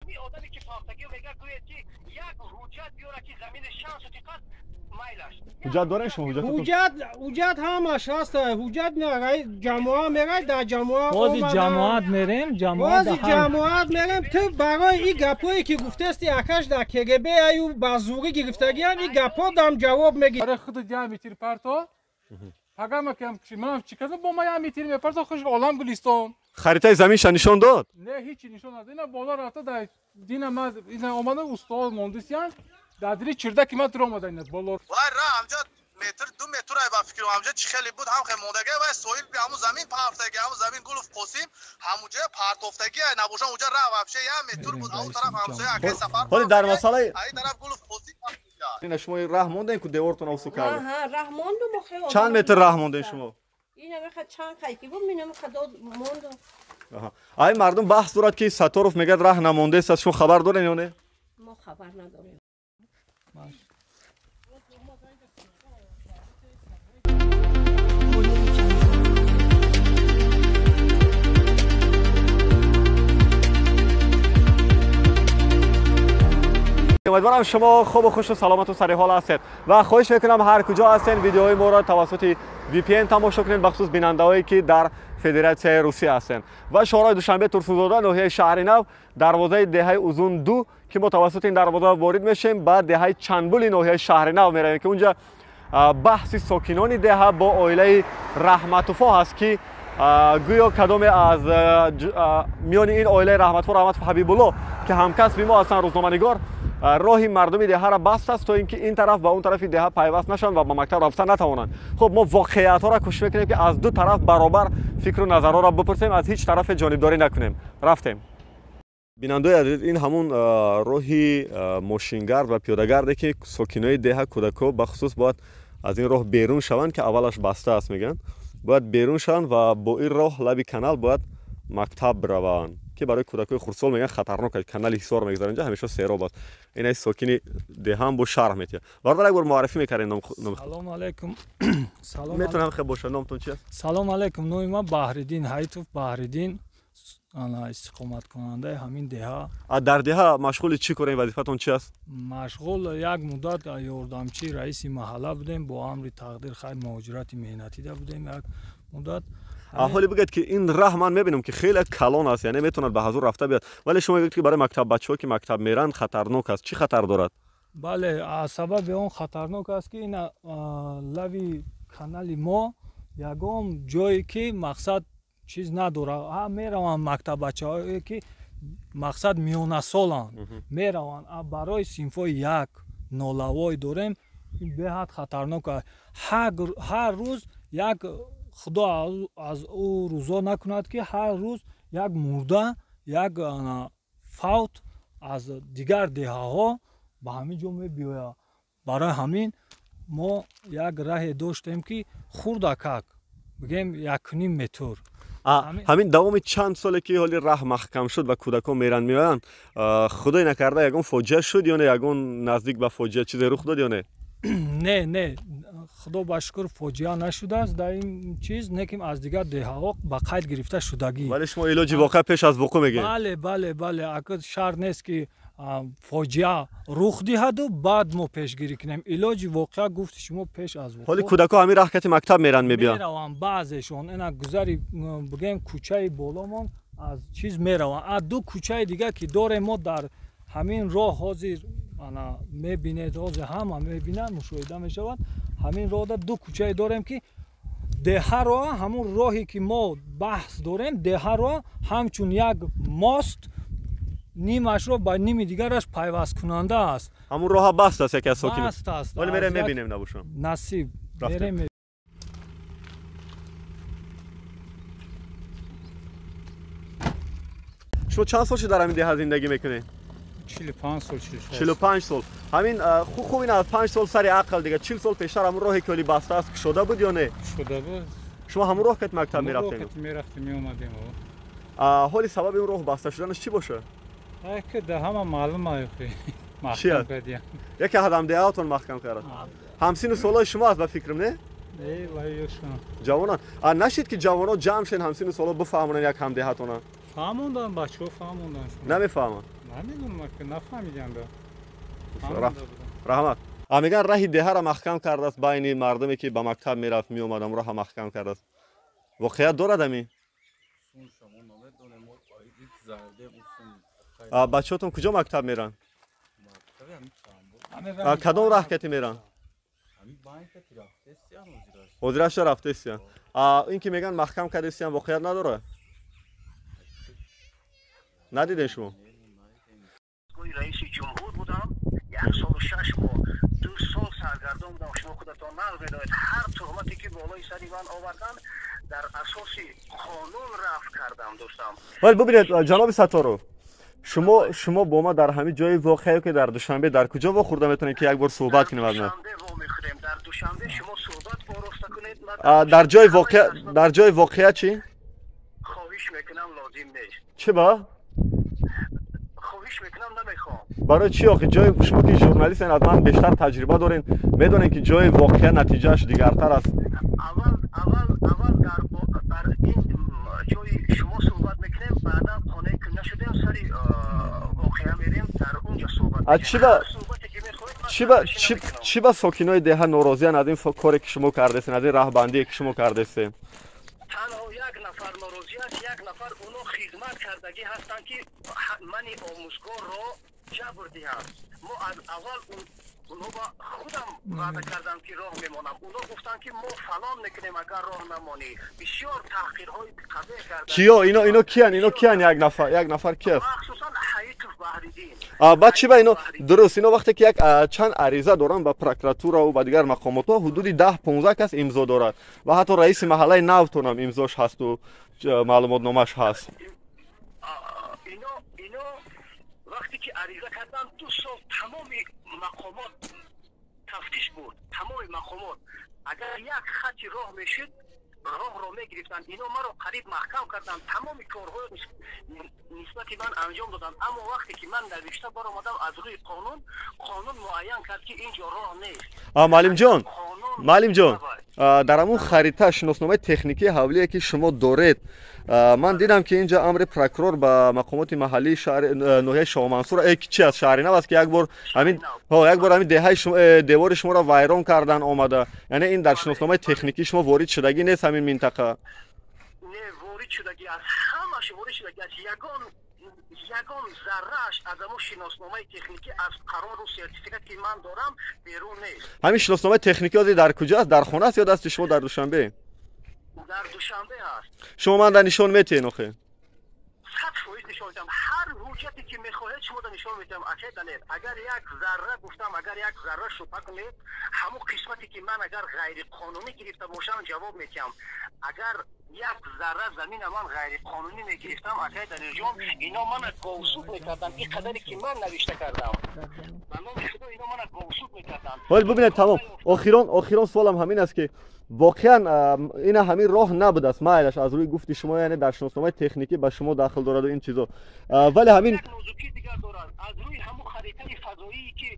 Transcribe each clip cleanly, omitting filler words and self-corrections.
Ҳамин одаме ки фавтагӣ мега гӯяд ки як ҳуҷҷат биёрад ки замини шанс сотиқат майлаш. Ҳуҷҷат доред шумо? Ҳуҷҷат, ҳуҷҷат ҳамаш ҳаст. Ҳуҷҷат ҷамоа мерай, дар ҷамоа бози ҷамоат мерем, бози ҷамоат мерем. Ту барои ин гапҳое ки гуфтасти акаш дар КГБ аю ба зӯрӣ гирифтагиам, ин гапҳо дам ҷавоб мегирӣ. Барои худ диаметр парто пагама кам киши манам чӣ кардам, бо ма яметр мепарто хуш олам гулистон. Харитаи заминша нишон дод? Не, ҳичи нишон надод. Ина боло рафта дар дина ма ина омада устод мондисян дар дили чирдаки ман тур омада ина боло. Вай ра ҳамҷа метр ду метр ай ба фикрум ҳамҷа чӣ хеле буд ҳам хе мондагӣ вай соҳиби ҳамун замин партофтагӣ, ҳамун замин Гулов Қосим ҳамунҷа партофтагӣ ай набошам унҷа ра вообще як метр буд. Ҳамун тараф ҳамсоя акай Сафар. Ҳоли дар масъалаи ай тараф Гулов Қосим. Ина шумо раҳ мондем ку девортон афсу кард. Аҳа, раҳ мондум. Чанд метр раҳ мондем шумо? Ина меха чанд қайки буд, мина меха дод мондум. Аҳа. Ай мардум баҳс дорад ки Саторов мегӯяд раҳ намондааст, шумо хабар доред ё не? Мо хабар надорем. امیدوارم شما خوب و خوش و سلامت و سر حال هستید و خواهش میکنم هر کجا هستین ویدیوهای ما را توسط VPN تماشا کنید، بخصوص بیننده‌هایی که در فدراسیون روسیه هستند. و شورای دوشنبه ترسوزاده ناحیه شهر نو دروازه دهه اوزون 2 که ما توسط این دروازه وارد میشیم بعد دهه چندبول ناحیه شهر نو میرویم که اونجا بحث ساکنان دهه با عائله رحمتوفا هست که گویا کدام از میان این عائله رحمتوفا رحمت حبیب الله که همکسب ما هستند روزنامه‌نگار роҳи мардуми деҳаро баст аст то ин ки ин тараф ба он тарафи деҳа пайваст нашаванд ва ба мактаб рафта натавонанд. Хуб, мо воқеиятҳоро кӯшиш мекунем ки аз ду тараф баробар фикру назарҳоро бипурсем, аз ҳеҷ тарафе ҷонибдорӣ накунем. Рафтем. Бинандаои азиз, ин ҳамун роҳи мошингард ва пиёдагарде ки сокинои деҳа кӯдакҳо бахусус бояд аз ин роҳ берун шаванд ки аввалаш баста аст мегӯянд, бояд берун шаванд ва бо ин роҳ лаби канал бояд мактаб раванд ки барои кӯдакҳои хурдсол мегӯянд хатарнок аст, канали Ҳисор мегузаранд, инҷа ҳамеша сероб аст. Ин сокини деҳаам бо шарҳ метиҳад. Бародар, як бор муаррифӣ мекардем ном. Салом алайкум. Салом. Метавонам хеб бошад, номтон чи аст? Салом алайкум. Номи ман Баҳриддин Ҳайтов, Баҳриддин, ана истиқоматкунандаи ҳамин деҳа. Дар деҳа машғули чӣ корем, вазифатон чи аст? Машғул як муддат ёрдамчии раиси маҳалла будем, бо амри тақдир хайр муҳоҷирати меҳнатида будем як муддат. Ҳоли бигӯед ки ин раҳ ман мебинам ки хеле калон аст, яъне метавонад ба ҳазур рафта биёд, вале шумо мегӯед ки барои мактаббачаҳо ки мактаб меранд хатарнок аст. Чӣ хатар дорад? Бале, аз сабаби он хатарнок аст ки ин лави канали мо ягон ҷое ки мақсад чиз надорад. Мераванд мактаббачаҳое ки мақсад миёнасоланд, мераванд. Барои синфҳои як нолавой дорем, ин беҳад хатарнок аст. Ҳар рӯз як худо аз ӯ рӯзо накунад ки ҳар рӯз як мурда, як фавт аз дигар деҳаҳо ба ҳамин ҷо мебиёяд. Барои ҳамин мо як раҳе доштем ки хурдакак бигем 1.5 метр. Ҳамин давоми чанд соле ки ҳоли раҳ маҳкам шуд ва кӯдакон меранд меоянд, худое накарда ягон фоҷиа шуд ё не, ягон наздик ба фоҷиа чизе рух дод ё не? Не, не, худо ба шукр фоҷиа нашудааст дар ин чиз, лекин аз дигар деҳаҳо ба қайд гирифта шудагӣ. Вале шумо илоҷи воқеа пеш аз вуқӯъ мегӯед? Бале, бале, бале. Акр шарт нест ки фоҷиа рух диҳаду баъд мо пешгирӣ кунем. Илоҷи воқеа гуфти шумо пеш аз вуқӯъ. Ҳоли кӯдакҳо ҳамин раҳ кати мактаб меранд мебиёнд? Мераванд баъзешон. Ина гузари бигӯем кӯчаи боломон аз чиз мераванд. А ду кӯчаи дигар ки дорем мо дар ҳамин роҳ ҳозир ана мебинед, ҳозир ҳама мебинанд, мушоҳида мешавад. Ҳамин роҳда ду кӯчае дорем ки деҳаро, ҳамун роҳе ки мо баҳс дорем, деҳаро ҳамчун як мост нимашро ба ними дигараш пайвасткунанда аст. Ҳамун роҳа баст аст яке аз сокинон? Баст аст. Вале мерем мебинем набошам. Насиб. Мерем. Шумо чанд сол шуд дар ҳамин деҳа зиндагӣ мекунед? 45 сол, 46. 45 сол. Ҳамин хуб ин аз 5 сол сари ақл дига 40 сол пештар ҳамун роҳе ки ҳоли баста аст кушода буд ё не? Кушода буд. Шумо ҳамун роҳ кати мактаб мерафтед? Мерафтем, меомадем. Ҳоли сабаби ин роҳ баста шуданаш чӣ бошад? Ки да ҳама маълум аст. Маҳкам кардиям. Яке ҳадамдеҳаатон маҳкам кард. Ҳамсину солҳои шумо аст ба фикрам, не? Не, вайёшон. Ҷавонан. Нашид ки ҷавонон ҷамъ шен ҳамсину солҳо бифаҳмонанд як ҳамдеҳатона? Фаҳмондан, бачаҳо фаҳмондан. Намефаҳманд. Намедонам, ки нафаҳмидам. Раҳмат. Мегӯянд, раҳи деҳаро маҳкам кардааст, байни мардуме ки ба мактаб мерафт меомад, роҳа маҳкам кардааст. Воқеият дорад ами? Бачаҳотон куҷо мактаб меранд? Кадом раҳ кати меранд? Ҳозираша рафтесиян. Ин ки мегӯянд маҳкам кардесиян, воқеият надорад? Надидем шумо? Раиси ҷумҳур будам, 1 сол 6 моҳ, 2 сол саргардон будам. Шумо худатон нағз медонед, ҳар туҳмате ки болои сари ман оварданд, дар асоси қонун рафт кардам, дӯстам. Вале бубинед, ҷаноби Сатторов, шумо бо ма дар ҳамин ҷои воқеа ки дар Душанбе дар куҷо вохӯрда метавонем, ки як бор суҳбат кунем аз ман? Дар Душанбе шумо суҳбат ороста кунед. Дар ҷои воқеа, дар ҷои воқеа чӣ? Хоҳиш мекунам, лозим нест. Чӣ ба? Хоҳиш мекунам, намехоҳам. Барои чӣ охи? Ҷои шумо ки журналистен, аз ман бештар таҷриба дорен, медонем ки ҷои воқеа натиҷааш дигартар аст. Аввал дар ин ҷои шумо суҳбат мекунем, баъдан қонеъ нашудем, сари воқеа мерем, дар онҷо суҳбат. Чӣ ба сокинои деҳа норозиян аз ин коре ки шумо кардесен, аз ин раҳбандие ки шумо кардесен? Танҳо як нафар норозӣ аст, як нафар. Оно хизмат кардагӣ ҳастанд, ки мани омӯзгорро ҷабр диҳанд. Мо аз аввал онҳо ба худам ваъда кардам, ки роҳ мемонам. Онҳо гуфтанд, ки мо фалон мекунем, агар роҳ намонӣ. Бисёр таҳқирҳои қабеҳ карданд. Киё ино киян? Ино киян? Як нафар ки аст? Махсусан Ҳаитов Баҳриддин. Баъд чӣ ба ино? Дуруст, ино вақте ки як чанд ариза доранд ба прокуратураву ба дигар мақомотҳо, ҳудуди 10-15 кас имзо дорад ва ҳатто раиси маҳаллаи навтонам имзош ҳасту маълумотномаш ҳаст. Ино вақте ки ариза карданд, 2 сол тамоми мақомот тафтиш буд. Тамоми мақомот агар як хати роҳ мешуд, роҳро мегирифтанд. Ино маро қариб маҳкам карданд, тамоми корҳои нисбати ман анҷом доданд. Аммо вақте ки ман навишта баромадам, аз рӯи қонун, қонун муайян кард, ки ин ҷо роҳ нест. Маълимҷон, маълимҷон, дар ҳамун харита, шиносномаи техникии ҳавлие ки шумо доред, ман дидам, ки инҷа амри прокурор ба мақомоти маҳаллии шаҳри ноҳияи Шоҳмансур, чи аст, шаҳри нав аст, ки як бор ҳамин, як бор ҳамин деҳаи девори шуморо вайрон кардан омада. Яъне ин дар шиносномаи техникии шумо ворид шудагӣ нест ҳамин минтақа? Не, ворид шудагӣ аст, ҳамаш ворид шудагӣ аст. Ягон заррааш аз ҳамон шиносномаи техникӣ, аз қарору сертификат, ки ман дорам, берун нест. Ҳамин шиносномаи техникӣ ҳозир дар куҷо аст? Дар хона аст ё дасти шумо дар Душанбе? Дар Душанбе ҳаст. Шумо ман дар нишон метиҳен охе? 100% нишон медиҳам. Ҳар ҳуҷҷате ки мехоҳед, шумо да нишон медиҳам, акай Далер. Агар як зарра, гуфтам, агар як зарра шубҳа кунед, ҳамон қисмате ки ман агар ғайриқонунӣ гирифта бошам, ҷавоб медиҳам. Агар як зарра замина ман ғайриқонунӣ мегирифтам, акай Далерҷон, ино мана говсуд мекарданд. Ин қадаре ки ман навишта кардам, ба номи Худо, ино мана говсуд мекарданд. Вале бубинед, тамом, охирон суолам ҳамин аст, ки воқеан ина ҳамин роҳ набудааст, майлаш, аз рӯи гуфти шумо, яъне дар шиносномаи техникӣ ба шумо дахл дораду ин чизо, вале ҳамин нозукӣ дигар дорад. Аз рӯи ҳамон харитаи фазоие, ки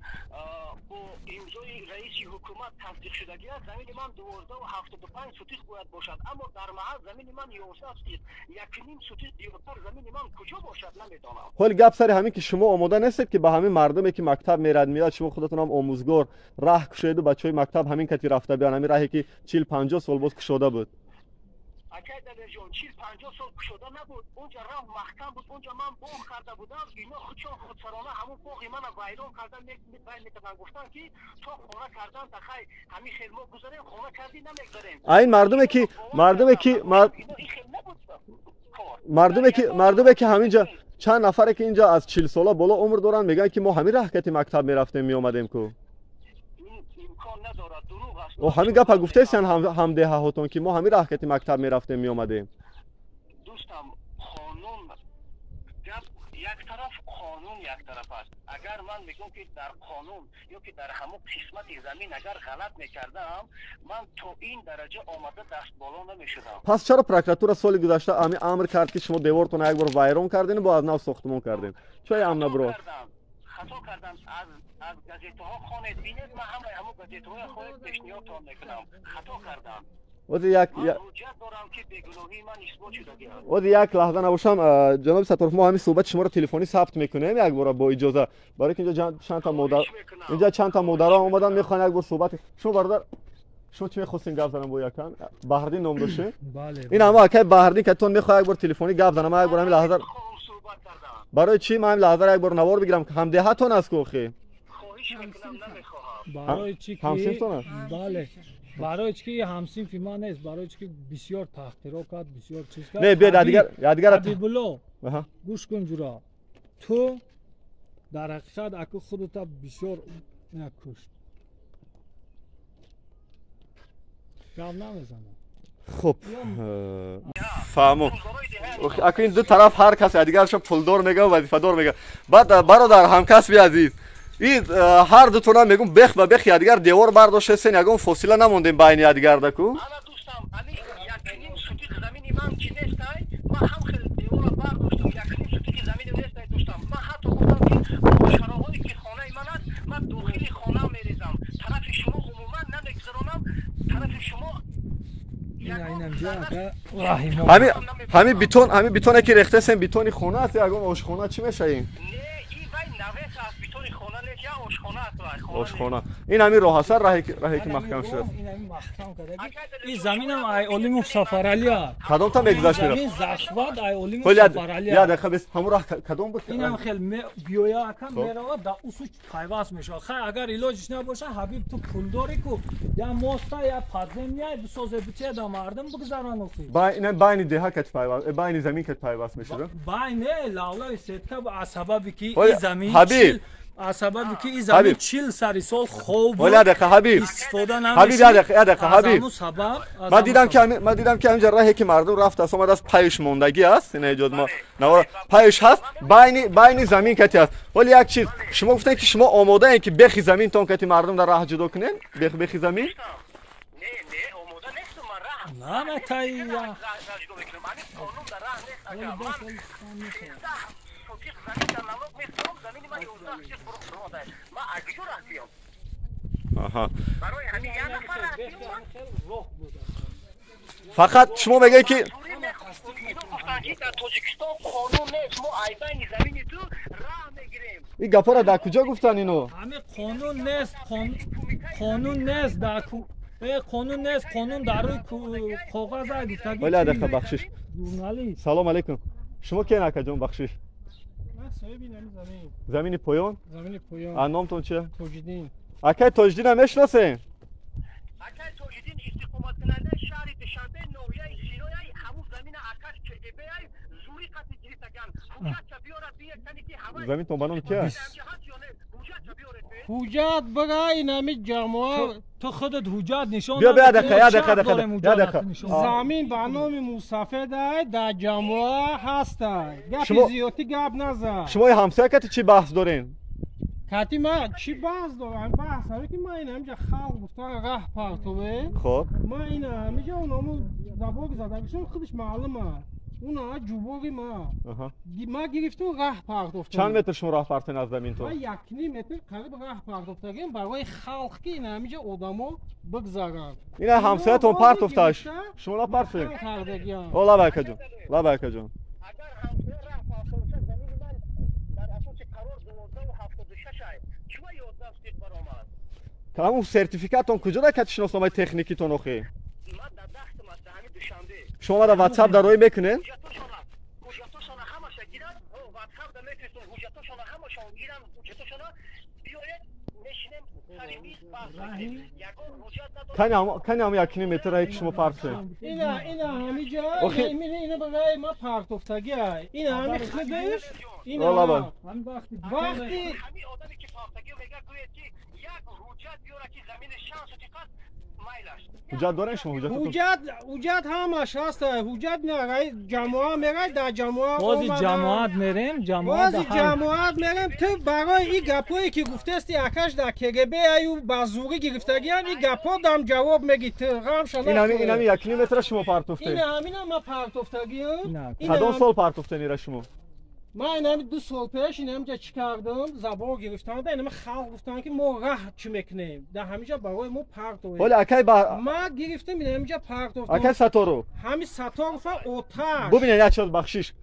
бо имзои раиси ҳукумат тасдиқшудагӣ аст, замини ман 12,75 сотих бояд бошад, аммо дар маҳал замини ман 11 сотих, 1,5 сотих зиёдтар замини ман куҷо бошад, намедонам. Ҳоли гап сари ҳамин, ки шумо омода нестед, ки ба ҳамин мардуме ки мактаб мерад меояд, шумо худатонам омӯзгор, раҳ кушоеду бачаҳои мактаб ҳамин кати рафта биён, ҳамин раҳе ки 40-50 сол боз кушода буд? Акай Далерҷон, 40-50 сол кушода набуд. Унҷа раҳ маҳкам буд. Унҷа ман боғ карда будам. Ино худшон худсарона ҳамун боғи мана вайрон кардан вай мекарданд. Гуфтанд, ки то хона кардан тахай ҳамин хел мо гузарем, хона кардӣ, намегузарем. А ин мардуме ки ҳаминҷа чанд нафаре ки инҷа аз 40 сола боло умр доранд, мегӯянд, ки мо ҳамин раҳкати мактаб мерафтем, меомадем ку. Ҳамин гапа гуфтесиян ҳамдеҳаҳотон, ки мо ҳамин раҳкати мактаб мерафтем, меомадем? Дӯстам, қонун гап як тараф, қонун як тараф аст. Агар ман мегӯм, ки дар қонун ё ки дар ҳамон қисмати замин агар ғалат мекардам, ман то ин дараҷа омада даст боло намешудам. Пас чаро прокуратура соли гузашта ами амр кард, ки шумо девортона як бор вайрон кардем, бо аз нав сохтмон кардем? Чаро амр набро? Хато кардам. Аз газетаҳо хонед, бинед. Ман ҳамаи ҳамон газетаҳоя хоҳед, пешниҳодтон мекунам. Хато кардам. Ози як лаҳза набошам, ҷаноби Сатторов, мо ҳамин суҳбати шуморо телефонӣ сабт мекунем як бора бо иҷоза, барои ки инҷа чанд та модар, инҷа чанд та модарон омадан мехоҳанд як бор суҳбат. Шумо бародар, шумо чӣ мехостин гап занам бо якан? Баҳриддин ном доште? Ин ҳама акай Баҳриддин ки тон мехоҳад як бор телефонӣ гап занам, як бор ҳамин лаҳза. Барои чӣ ман ҳамин лаҳза як бор навор бигирам? Ҳамдеҳатон аст ку охи? Барои чӣ ки ҳамсинфтон аст? Бале. Барои чӣ ки ҳамсинфи ман нест, барои чӣ ки бисёр таҳқиро кард, бисёр чиз кард. Не, биёд дигар, дигар Ҳабибулло, гӯш кун ҷура. Ту дар ҳақиқат аку худата бисёр кушт. Гап намезанам. Хуб, фаҳмо. Аку ин ду тараф ҳар кас дигарашо пулдор мега, вазифадор мега. Баъд бародар ҳамкасби азиз, ин ҳар дутона мегум бех ба бех якдигар девор бардоштесен, ягон фосила намондем байни якдигар даку. Ана дӯстам, ами якним сутиқ замини ман ки нестай, ман ҳам хел девора бардоштам, якним сутиқи замини нестай дӯстам. Ман ҳатто гуфтам ки чароғое ки хонаи ман аст, ман дохили хона мерезам. Тарафи шумо умуман намегузаронам, тарафи шумо. Ҳамин бетон, ҳамин бетоне ки рехтесен, бетони хона аст ягон ошхона чӣ мешавем? Ошхона. Ин ҳамин роҳ аст, раҳе ки маҳкам шудааст. Ин заминам ай Олимов Сафаралӣ аст. Кадом та мегузашт мера? Замин захват ай Олимов Сафаралӣ аст. Я дақиқа бес, ҳамон роҳ кадом буд? Инам хел биёя акам меравад, да усу пайваст мешавад. Хай агар илоҷиш набошад, Ҳабиб ту пулдорӣ ку, я моста, я подземная бисозе бития да мардум бигзаран охи. Байни деҳа кат пайваст, байни замин кат пайваст мешуда? Байне лавлави сетка аз сабаби ки ин замин аз сабаби ки ин замин 40 сари сол хоб буд, истифода намешуд. Ҳабиб, ман дидам ки ҳаминҷа раҳе ки мардум рафтааст омадааст, пайш мондагӣ аст. Ин эҷод мо навора пайш ҳаст, байни замин кати аст. Ҳоли як чиз, шумо гуфтед ки шумо омодаед ки бехи заминтон кати мардум дар раҳ ҷудо кунед? Бехи замин? Не, не, омода нестам ман раҳ. Наметаия. Фақат шумо мегӯед ки ин гапҳоро дар куҷо гуфтан ино? Ҳамин қонун нест, қонун нест дар қонун нест, қонун дар рӯи коғаз гуфтагӣ. Вале дақиқа бахшиш. Салом алейкум. Шумо кien акаҷон бахшиш? Замини поён? Замини поён. А номтон чия? Тоҷиддин. Акай Тоҷиддинам мешиносем? Акай Тоҷиддин истиқоматкунандаи шаҳри Душанбе, ноҳияи Синояй, ҳамун замина акаш КГБ-ай зури қатъи гирифтаган. Ҳуҷҷатша биёрад, биекани ки ҳавай. Заминтон ба номи кия? Ҳуҷҷат бира инами ҷамоа. Ту худат ҳуҷҷат нишон биё, биё, дақиқа, я дақиқа, дақиқа, я дақиқа. Замин ба номи мусафедай дар ҷамоа ҳастай. Гапи зиёдӣ гап назан. Шумо ҳамсоя кати чӣ баҳс дорем? Кати ма чӣ баҳс дорам? Баҳс ҳаме ки ман инамҷа халқ гуфтан раҳ партове. Хоб. Ман инамҷа онаму забор задагишон худаш маълум аст. Уна ҷубори ма. Ма гирифтум раҳ партофтам. Чанд метр шумо раҳ партофтен аз заминтон? Ма 1.5 метр қариб раҳ партофтагем барои халқ ки инамҷа одамо бигзаранд. Ина ҳамсоятон партофташ. Шумо напартофтед? О, лаб акаҷон. Лаб акаҷон. Агар ҳамсоя раҳ партофта замини ман дар асоси қарор 1276 ай. Чува 11 сутиқ баромад? Ҳамун сертификатон куҷо дар кати шиносномаи техникитон охи? Ман дар дастам аст, дар ҳамин Душанбе. Шумо дар WhatsApp дар роҳӣ мекунед? Ҳуҷҷатошона ҳамаша гиранд, WhatsApp да мефиристум, ҳуҷҷатошона ҳамашон гиранд, ҳуҷҷатошона биёед, мешинем сари миз баҳс мекунем. Ягон ҳуҷҷат надорем. Кани ҳам 1.5 метр раҳе ки шумо партофтед? Ина, ина ҳамиҷа, ина барои ма партофтагӣ. Ина ҳами худаш, ина вақти ҳамин одаме ки партофтагӣ мегӯяд, гӯяд ки як ҳуҷҷат биёрад ки замини 6 сутиқ аст, майлаш. Ҳуҷҷат дорем шумо? Ҳуҷҷат, ҳуҷҷат ҳамаш ҳаст. Ҳуҷҷат мерай, ҷамоа мерай, дар ҷамоа бози ҷамоат мерем, ҷамоат бози ҷамоат мерем. Ту барои ин гапҳое ки гуфтасти акаш дар КГБ аю ба зурӣ гирифтагиам, ин гапҳо дам ҷавоб мегӣ ту ғамша нахӯр. Инами 1.5 метра шумо партофтед? Ина ҳамина ма партофтагиам. Кадом сол партофтен ира шумо? Ман инами 2 сол пеш инамҷа чӣ кардам, забор гирифтам, да инами халқ гуфтанд ки мо раҳ чӣ мекунем, дар ҳамиҷа барои мо партовем. Ҳоли акай ба ман гирифтам инамҷа партофтам. Акай Саторов. Ҳами Саторова оташ. Бубинед як чиз бахшиш.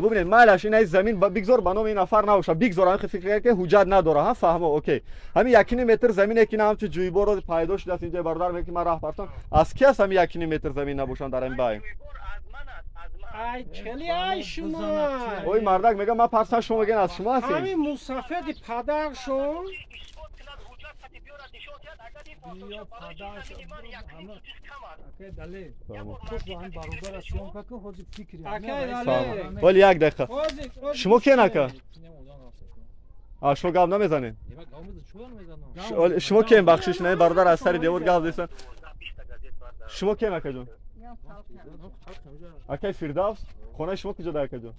Бубинед майлаш ин замин бигзор ба номи ин нафар набошад, бигзор ҳамин фикр кард ки ҳуҷҷат надора, ҳа фаҳмо, окей. Ҳамин 1.5 метр замине ки ҳамчун ҷӯйбор пайдо шудааст инҷа бародар мегӯяд ки ман раҳ партом. Аз ки аст ҳамин 1.5 метр замин набошанд дар ин байн? Ай чели ай шумо. Ой мардак мегӯяд ман парсам, шумо мегӯед аз шумо ҳастем. Ҳамин мусафеди падаршон Вали як дақиқа. Шумо кен ака? Шумо гап намезанед? Шумо кен бахшиш не бародар аз сари девор гап зесан. Шумо кен ака ҷон? Акай Фирдавс, хонаи шумо куҷо дар ака ҷон?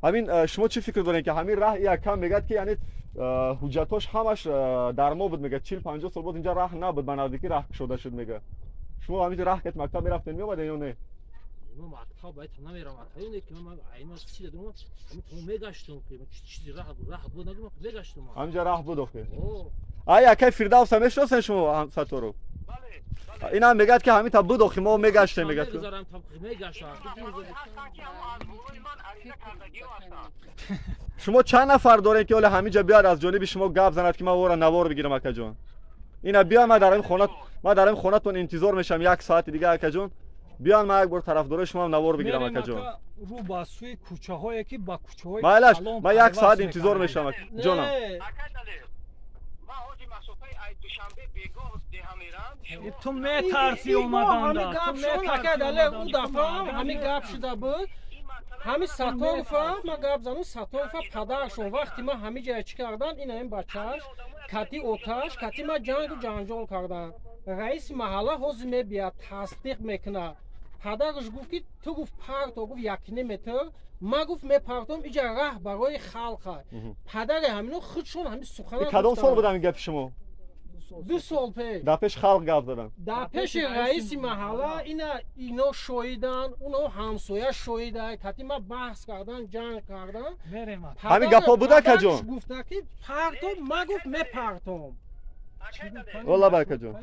Ҳамин шумо чӣ фикр доред ки ҳамин раҳ якам мегӯяд ки яъне ҳуҷҷатош ҳамаш дар мо буд, мегӯяд 40-50 сол боз инҷа раҳ набуд, ба наздикӣ раҳ кушода шуд мегӯяд. Шумо ҳамин раҳ ки мактаб мерафтед меомадед ё не? Мо мактаб байт намерам, акай ки ман айма чӣ додам, ҳамин то мегаштам ки чизи раҳ буд, раҳ буд нагум мегаштам. Ҳаминҷа раҳ буд охе. Ай акай Фирдавс мешиносед шумо Саторов? Инам мегӯяд ки ҳамин та буд охи мо мегаштем мегӯяд. Шумо чанд нафар доред ки ҳоло ҳаминҷа биёд аз ҷониби шумо гап занад ки ман ӯро навор бигирам акаҷон? Ина биё ман дар ин хона, ман дар ин хонатон интизор мешам як соати дига акаҷон. Биён ман як бор тарафдорои шумоам навор бигирам акаҷон. Рӯ ба сӯи кӯчаҳое ки ба кӯчаҳои майлаш ман як соат интизор мешам ҷонам. Ту метарсӣ омаданда. Ӯ дафъа ҳамин гап шуда буд. Ҳамин Саторова, ман гап занам, Саторова падаршон вақти ман ҳамин ҷая чӣ кардан, ин ҳамин бачааш кати оташ, кати ман ҷангу ҷанҷол кардан. Раиси маҳалла ҳозир мебияд, тасдиқ мекунад. Падараш гуфт ки ту гуфт парто, гуфт 1.5 метр, ман гуфт мепартом, иҷа раҳ барои халқа. Падари ҳамино худшон ҳамин сухана. Кадом сол буд ҳамин гапи шумо? 2 сол пеш. Дар пеши халқ гап задан. Дар пеши раиси маҳалла ина ино шоҳидан, уно ҳамсоя шоҳида, кати ма баҳс кардан, ҷанг кардан. Ҳамин гапҳо буда акаҷон? Гуфта ки партом, ман гуфт мепартом. Валла ба акаҷон.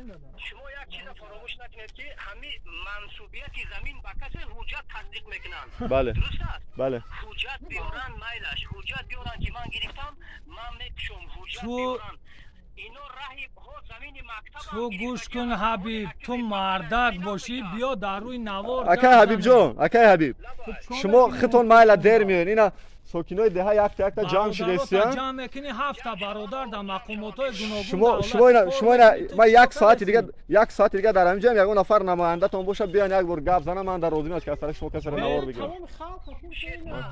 Шумо як чиза фаромӯш накунед ки ҳамин мансубияти замин ба касе ҳуҷҷат тасдиқ мекунанд. Бале. Дуруст аст? Бале. Ҳуҷҷат биёранд майлаш, ҳуҷҷат биёранд ки ман гирифтам, ман мекушом, ҳуҷҷат биёранд. Ту гӯш кун Ҳабиб, ту мардак бошӣ, биё дар рӯи навор. Акай Ҳабиб ҷон, акай Ҳабиб, шумо худтон майла дер меоед. Ина сокинои деҳа якта якта ҷамъ шудастиян. Ҷамъ мекунӣ 7 бародар дар мақомотҳои гуногун. Шумо ина ман як соати дига, як соати дига дар ҳамин ҷоям, ягон нафар намояндатон бошад, биён як бор гап занам, ман дар розӣ аст ки аз тарафи шумо касеро навор бигирам.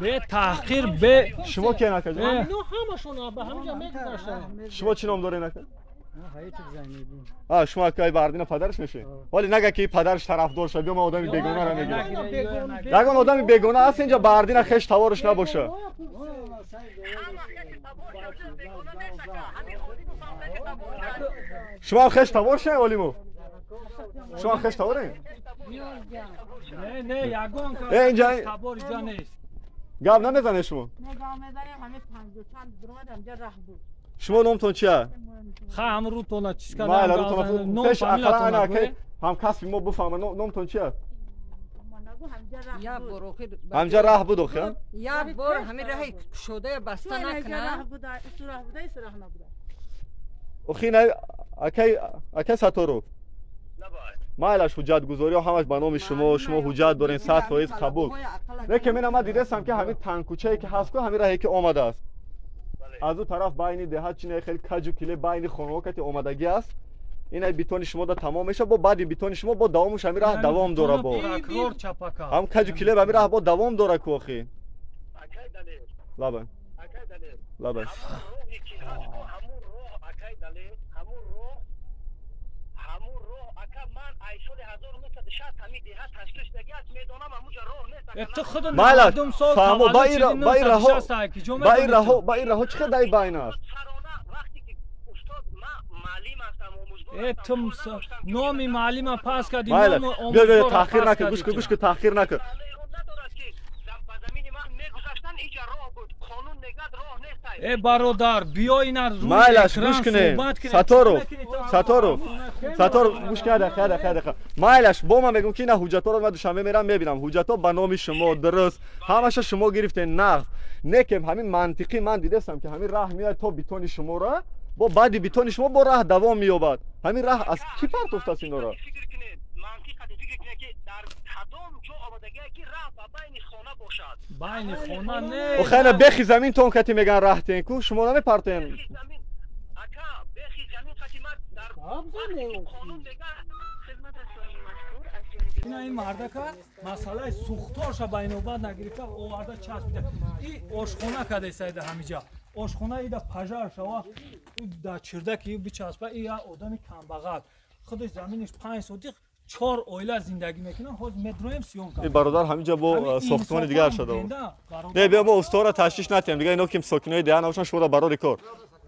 Бе таҳқир, бе шумо кien акаҷон? Ино ҳамашон ба ҳамин ҷо мегузаштанд. Шумо чӣ ном доред ака? Шумо акай Бардина падараш мешед? Вале нага ки падараш тарафдор шад, биё ман одами бегонаро мегирам. Ягон одами бегона аст инҷа Бардина хеш тавораш набошад. Шумо ҳам хеш тавор шед Олимов? Шумо ҳам хеш таворед? Не, не, ягон кас табор инҷа нест. Гап намезанед шумо? Не, гап мезанем, ҳамин 50 чанд дуромад ҳамҷа раҳ буд. Шумо номтон чия? Ха, ҳам рӯтона чиз кардам. Майла рӯтона пеш ақалан ана ҳам касби мо бифаҳма номтон чия? Ҳамҷа раҳ буд охи? Як бор ҳамин раҳи кушодая баста накунад. Охи ина акай Саторов. Майлаш ҳуҷҷатгузориҳо ҳамаш ба номи шумо, шумо ҳуҷҷат дорен 100% қабул. Лекин мена ман дидастам ки ҳамин тангкӯчае ки ҳаст ку ҳамин раҳе ки омадааст. Аз ӯ тараф байни деҳа чине хеле каҷу киле байни хонаҳо кати омадагӣ аст. Ина битони шумо да тамом меша, бо баъди битони шумо бо давомуш ҳамин раҳ давом дора бо. Ҳам каҷу киле ҳамин раҳ бо давом дора ку охи. Лаба. Лаба. Майлаш, фаҳмо, ба ин раҳо чӣ хел дар ин байна аст? Ту номи муаллима пас кардӣ. Биё, биё, таъхир накун, гӯш кун, гӯш кун, таъхир накун. Э бародар, биё ина рӯи майлаш гӯш кунем. Саторов, Саторов, Саторов, гӯш кунед, дақиқа, дақиқа, дақиқа. Майлаш, бо ман мегӯм ки ина ҳуҷҷатҳоро ман душанбе мерам мебинам. Ҳуҷҷатҳо ба номи шумо дуруст, ҳамаша шумо гирифтен нақд. Некем ҳамин мантиқӣ ман дидастам ки ҳамин раҳ меояд то битони шуморо, бо баъди битони шумо бо раҳ давом меёбад. Ҳамин раҳ аз кӣ партофтааст инора? Байни хона не. Охайна бехи замин тон кати меган раҳтен ку шумо намепартен. Ака, бехи замин кати ман дар қонун мега ина ин мардака масъалаи сӯхторша ба инобат нагирифта оварда часпида. И ошхона кадесайда ҳамиҷа. Ошхона ида пажар шава да чирдаки бичаспа и я одами камбағал. Худаш заминиш 5 сотих 4 оила зиндагӣ мекунанд. Ҳозир медроем съёмка. Ин бародар ҳаминҷа бо сохтмони дигар шуда. Не, биё мо устора ташвиш натиҳем. Дигар ино ким сокинои деҳа набошанд, шумо барори кор.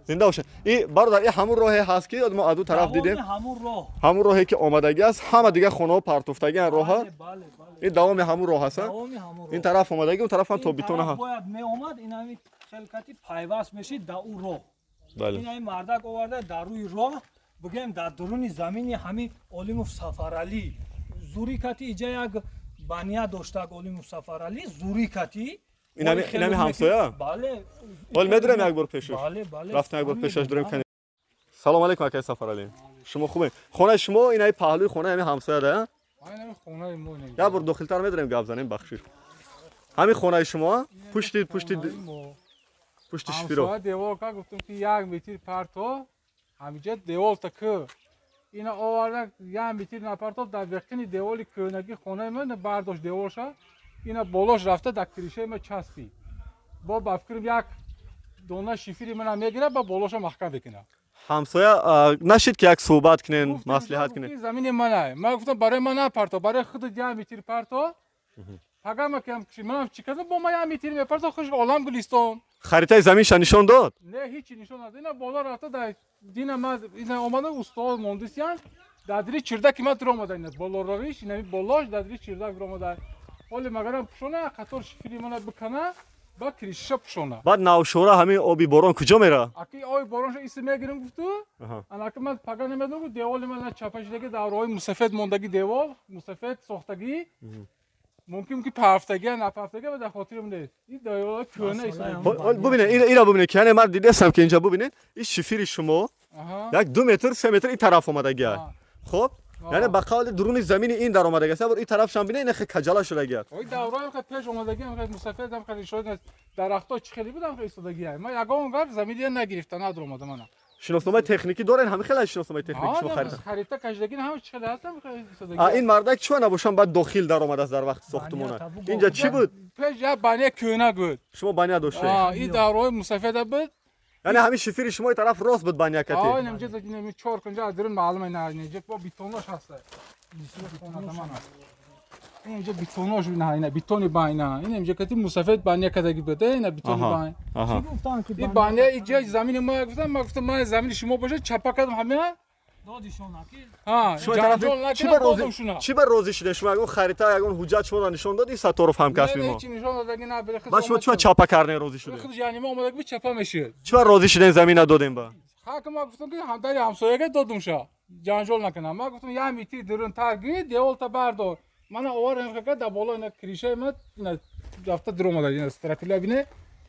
Зинда бошед. И бародар, и ҳамун роҳе ҳаст ки мо аз ду тараф дидем. Ҳамун роҳ. Ҳамун роҳе ки омадагӣ аст, ҳама дигар хонаҳо партофтагиан роҳа. Ин давоми ҳамун роҳ аст. Ин тараф омадагӣ, он тараф ҳам то битона ҳаст. Бояд меомад, ин ҳамин хелкати пайваст мешид да ӯ роҳ. Ин ҳамин мардак оварда дар рӯи роҳ, бигӯем дар дуруни замини ҳамин Олимов Сафаралӣ. Зури кати иҷа як бания доштак Олимов Сафаралӣ, зури кати. Инами ҳамсоя? Бале. Ҳол медурем як бор пешаш? Бале, бале. Рафтем як бор пешаш дурем канем. Салом алейкум акай Сафаралӣ. Шумо хубед? Хонаи шумо инаи паҳлӯи хонаи ҳамин ҳамсоя да? Инами хонаи мо. Як бор дохилтар медурем гап занем, бахшиш. Ҳамин хонаи шумо? Пушти пушти пушти шифиро. Ҳамсоя девор ка гуфтам ки 1 метр парто, ҳамиҷа девол та ку. Ина оварда 1 метр напарто дар беқини деволи кӯҳнагии хонаи ман бардошт деворша. Ина болош рафта дар кришаи ма часпид. Бо ба фикрам як дона шифири мана мегирад, ба болоша маҳкам мекунад. Ҳамсоя нашид ки як суҳбат кунен, маслиҳат кунен. Замини мана. Ман гуфтам барои ман напарто, барои худат 1 метр парто. Пага ма кам манам чӣ кардам, бо ма 1 метр мепарто, хуш олам гулистон. Харитаи заминша нишон дод? Не, ҳичи нишон надод. Ина боло рафта дар дина ма ина омада устод мондисян, дар дили чирдаки ма дуромада ина болоравиш, ина болош дар дили чирдак дуромада. Ҳоле магарам пушона, қатор шифири мана бикана, ба кришиша пушона. Баъд навшора ҳамин оби борон куҷо мера? Аки оби боронша иси мегирим гуфту, анаки ман пага намедонам, деволи мана чапашидаги давраҳои мусафед мондаги девол, мусафед сохтагӣ, мумкин ки пафтагӣ, напафтагӣ ва дар хотирам нест. Ин деволҳои кӯҳна иси. Бубинед, ина бубинед, ки яъне ман дидастам ки инҷа бубинед, ин шифири шумо як 2 метр, 3 метр ин тараф омадагӣ. Хоб? Яъне ба қавли дуруни замини ин дар омадагӣ аст. Ин тарафшам бинед, ин хеле каҷала шудагӣ аст. Ой давраҳо хеле пеш омадагӣ, хеле мусафед ҳам хеле шуд, дарахтҳо чӣ хеле будам хеле истодагӣ. Ман ягон гап замини нагирифта надор омада мана. Шиносномаи техникӣ дорен? Ҳамин хеле шиносномаи техникӣ шумо харида? Харита кашидагӣ ҳама чӣ хеле ҳастам хеле истодагӣ. Ин мардак чӣ набошам баъд дохил дар омадааст дар вақти сохтмона. Инҷа чӣ буд? Пеш як бания кӯҳна буд. Шумо бания доштед? Ин давраҳои мусафеда буд. Яъне ҳамин шифири шумо ин тараф рост буд бания кати? Инҷа чор кунҷа аз дурун маълум ина инҷа бо бетонош ҳаст. Инҷа бетонош ина ина бетони байна. Ин инҷа кати мусафед бания кадаги буд. Ина бетони байн. Ин бания инҷа замини мо гуфтам, ман гуфтам ман замини шумо бошад чапа кардам ҳама. Додишон аки. Чӣ ба розӣ шудед шумо? Ягон харита, ягон ҳуҷҷат шумо нишон дод ин Саторов ҳамкасби мо? Не, ҳеҷ нишон додагӣ на. Ба шумо чӣ чапа карден розӣ шудед? Худ яъне мо омадаги буд чапа мешуд. Чӣ ба розӣ шуден замина додем ба? Ҳакм ма гуфтам ки ҳамдари ҳамсояга додум ша. Ҷанҷол накунам. Ман гуфтам 1 метр дурунтар гир, деволта бардор. Мана оварам ка дар боло ина кришаи ма ина рафта дур омада ина стратегия бине.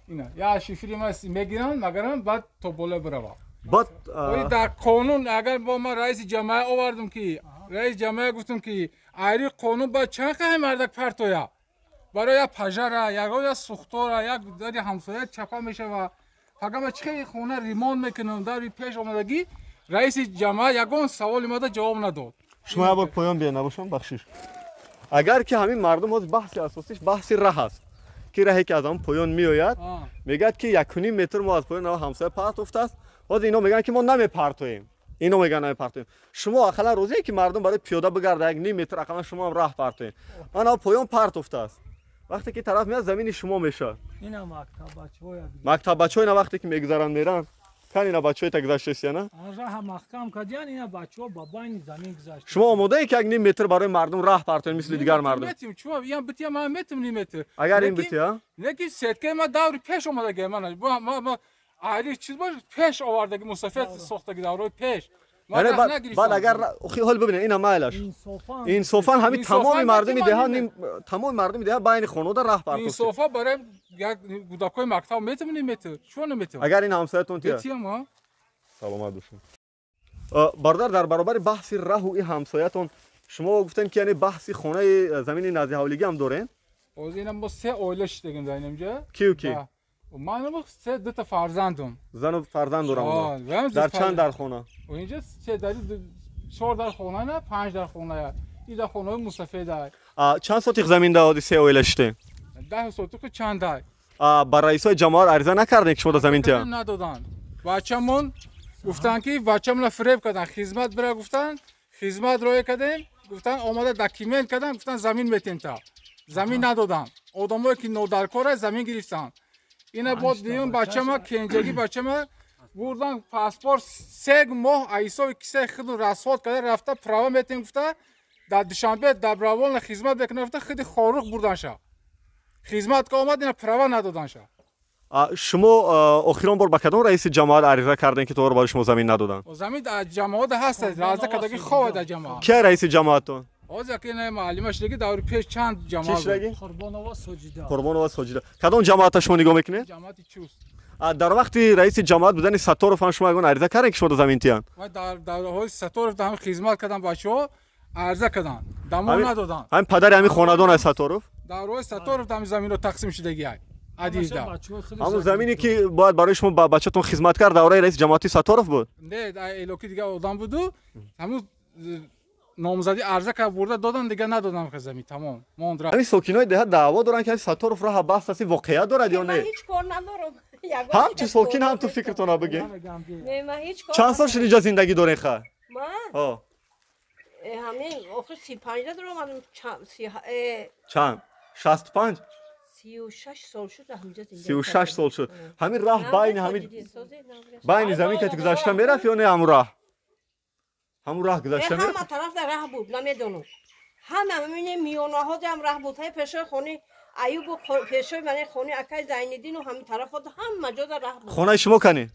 Ина я шифри ма мегирам, магарам баъд то боло бирава. Баъд дар қонун агар бо ман раиси ҷамъия овардам ки раиси ҷамъия гуфтам ки айри қонун бояд чанд қаҳи мардак партоя барои як пажара, ягон як сӯхтора, як дари ҳамсоя чапа мешава. Пага ман чӣ хели хона ремонт мекунам дари пеш омадагӣ раиси ҷамъия ягон саволи мада ҷавоб надод. Шумо як бор поён биёед набошам, бахшиш. Агар ки ҳамин мардум ҳозир баҳси асосиш баҳси раҳ аст ки раҳе ки аз ҳамон поён меояд, мегӯяд ки 1.5 метр мо аз поён ҳамсоя партофтааст. Ҳозир ино мегӯянд ки мо намепартоем. Ино мегӯянд намепартоем. Шумо ақаллан розие ки мардум барои пиёда бигарда 1.5 метр ақаллан шумо ҳам раҳ партоед. Ана поён партофтааст. Вақте ки тараф меояд замини шумо мешавад. Ина мактаббачаҳо. Мактаббачаҳо ина вақте ки мегузаранд меранд. Кан ина бачаҳои та гузаштаст я на? Раҳ маҳкам кардиян, ина бачаҳо ба байни замин гузашт. Шумо омодаед ки 1.5 метр барои мардум раҳ партоед мисли дигар мардум? Метим, чува, ям бития ман метим ним метр. Агар ин бития? Лекин сеткаи ман даври пеш омадагӣ ман. Ма Айри чиз бош пеш овардаги мусафир сохтаги даврои пеш. Баъд агар ҳол бибинед ина майлаш. Инсофан ҳамин тамоми мардуми деҳа тамоми мардуми деҳа байни хонавода раҳ партофт. Инсофа барои як кӯдакои мактаб метавонӣ метавонӣ. Чӣ наметавонӣ? Агар ин ҳамсоятон тия. Метиям ҳа. Саломат бошед. Бародар дар баробари баҳси раҳу ин ҳамсоятон шумо гуфтем ки яъне баҳси хонаи замини назди ҳавлигӣ ҳам дорен? Ҳозир инам мо се оила шидагим дар инҷа. Кию ки? Ман се дута фарзандум. Зану фарзанд дорам. Дар чанд дар хона? Инҷа се дар чор дар хона на, панҷ дар хона. Ин дар хонаи мусафеда. Чанд сотиқ замин дар се оила шидем? 10 сотиқ чанд дай. Ба раисои ҷамоат ариза накардем ки шумо дар замин тия? Надоданд. Бачамон гуфтанд ки бачамонро фиреб карданд, хизмат бира гуфтанд, хизмат роя кардем, гуфтанд омада документ карданд, гуфтанд замин метем та. Замин надоданд. Одамое ки нодаркора замин гирифтанд. Ина бод диюм бачама кенҷагӣ бачама бурдан паспорт 3 моҳ ҳисоби кисаи худу расход карда рафта права метем гуфта дар Душанбе добровольно хизмат мекунад гуфта худи Хоруғ бурданша. Хизмат ка омад ина права надоданша. Шумо охирон бор ба кадом раиси ҷамоат ариза кардем ки торо барои шумо замин надоданд? Замин дар ҷамоат ҳаст, ариза кардаги хова дар ҷамоат. Ки раиси ҷамоатон? Ҳозир ки ина муаллима шудаги даври пеш чанд ҷамоат. Чӣ шудаги? Қурбонова Соҷида. Қурбонова Соҷида. Кадом ҷамоата шумо нигоҳ мекунед? Ҷамоати Чуст. Дар вақти раиси ҷамоат будани Сатторов ҳам шумо ягон ариза кардем ки шумо дар замин тиянд? Ва дар давраҳои Сатторов ҳам хизмат кардам бачаҳо ариза карданд. Дамон надоданд. Ҳамин падари ҳамин хонадон аст Сатторов? Давраҳои Сатторов ҳам заминро тақсим шудаги ай. Адида. Ҳамон замине ки бояд барои шумо ба бачатон хизмат кард давраи раиси ҷамоати Сатторов буд? Не, элоки дига одам буду. Ҳамун номзадӣ арза кард бурда додан дига надодам замин тамом монд рафт. Ҳамин сокинои деҳа даъво доранд ки ҳамин Сатторов раҳа баҳс аст, воқеа дорад ё не? Ман ҳеҷ кор надорам. Ҳам ту сокин ҳам ту фикртона бигин. Не, ман ҳеҷ кор. Чанд сол шуд инҷа зиндагӣ дорен ха? Ман? Ҳо. Ҳамин охир 35 дорам, чанд? 65? 36 сол шуд ҳаминҷа зиндагӣ. 36 сол шуд. Ҳамин раҳ байни ҳамин байни замин ки гузашта мерафт ё не ҳамун раҳ? Ҳамун раҳ гузашта мерафт? Ҳама тараф дар раҳ буд, намедонам. Ҳама ҳамин миёнаҳо ҳам раҳ буд. Ҳай пешои хони Аюбу пешои мани хони акай Зайниддину ҳамин тарафҳо ҳама ҷо дар раҳ буд. Хонаи шумо кани?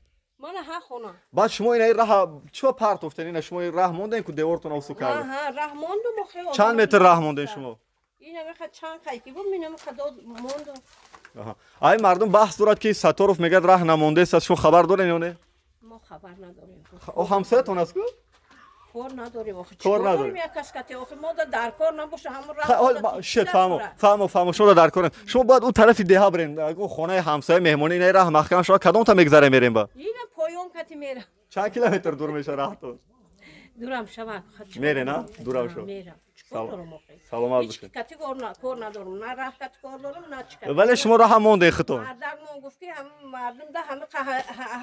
Мана ҳа хона. Баъд шумо ина раҳ чиба партофтен? Ина шумо раҳ монден ку девортон авсу кард? Ҳа, раҳ мондум охе. Чанд метр раҳ монден шумо? Ина меха чанд қайки буд, мина меха дод мондум. Ай мардум баҳс дорад ки Сатторов мегӯяд раҳ намондааст, аз шумо хабар дорен ё не? Мо хабар надорем. О ҳамсоятон аст ку? Кор надорем охе. Кор надорем. Як кас кати охе мо дар кор набоша ҳамон раҳ. Шит фаҳмо, фаҳмо, фаҳмо, шумо дар корен. Шумо бояд он тарафи деҳа бирен, хонаи ҳамсоя меҳмонӣ ина раҳ маҳкам шава, кадом та мегзаре мерем ба? Ина поён кати мерам. Чанд километр дур меша раҳтон? Дурам шава. Мере на? Дурам шава. Мерам. Саломат бошед. Ҳеҷ кати кор надорам, на раҳ кати кор дорам, на чӣ кати. Вале шумо раҳ монде худтон. Мардакмон гуфт ки мардум да ҳами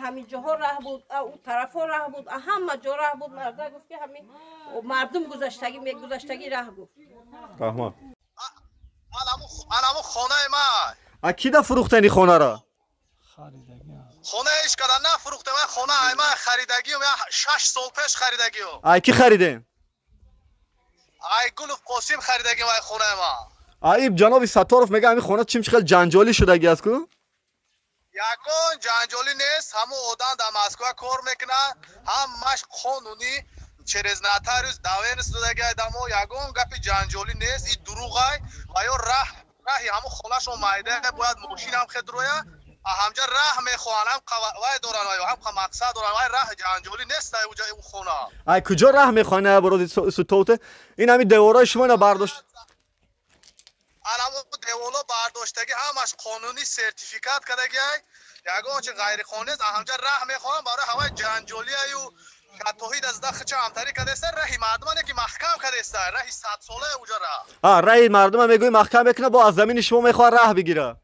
ҳамин ҷоҳо раҳ буд, у тарафҳо раҳ буд, ҳама ҷо раҳ буд. Мардак гуфт ки ҳамин мардум гузаштагӣ мегузаштагӣ раҳ гуфт. Раҳмат. Анаму хонаи ман. А ки да фурӯхтани хонаро? Хона иш када нафурӯхтам, ман хона ай ман харидагиам, 6 сол пеш харидагиам. Ай ки харидем? Ай Гулов Қосим харидагиам ай хонаи ман. Ай ҷаноби Сатторов мега ҳамин хона чим хел ҷанҷолӣ шудаги аст ку? Ягон ҷанҷолӣ нест, ҳамон одам дар Москва кор мекунад, ҳамаш қонунӣ через нотариус доверенность додаги ай дамо, ягон гапи ҷанҷолӣ нест, ин дурӯғ ай ва ё раҳи ҳамон хонашон майда бояд мошинам хедроя, ҳамҷа раҳ мехоҳанд, ҳам вай доранд, ҳам мақсад доранд, вай раҳ ҷанҷолӣ нест ай уҷа ӯ хона. Ай куҷо раҳ мехоҳанд ай бороди сутоуте? Ин ҳамин деворҳои шумо ина бардошт. Анамо деворҳо бардоштагӣ ҳамаш қонунӣ сертификат кардаги ай, ягон чи ғайриқонунӣ нест, ҳамҷа раҳ мехоҳанд барои ҳавай ҷанҷолӣ аю катоҳид аз дахча ҳамтарӣ кардааст, раҳи мардумане ки маҳкам кардааст, раҳи садсолаи уҷа раҳ. А раҳи мардума мегӯи маҳкам мекунад, бо аз замини шумо мехоҳад раҳ бигирад.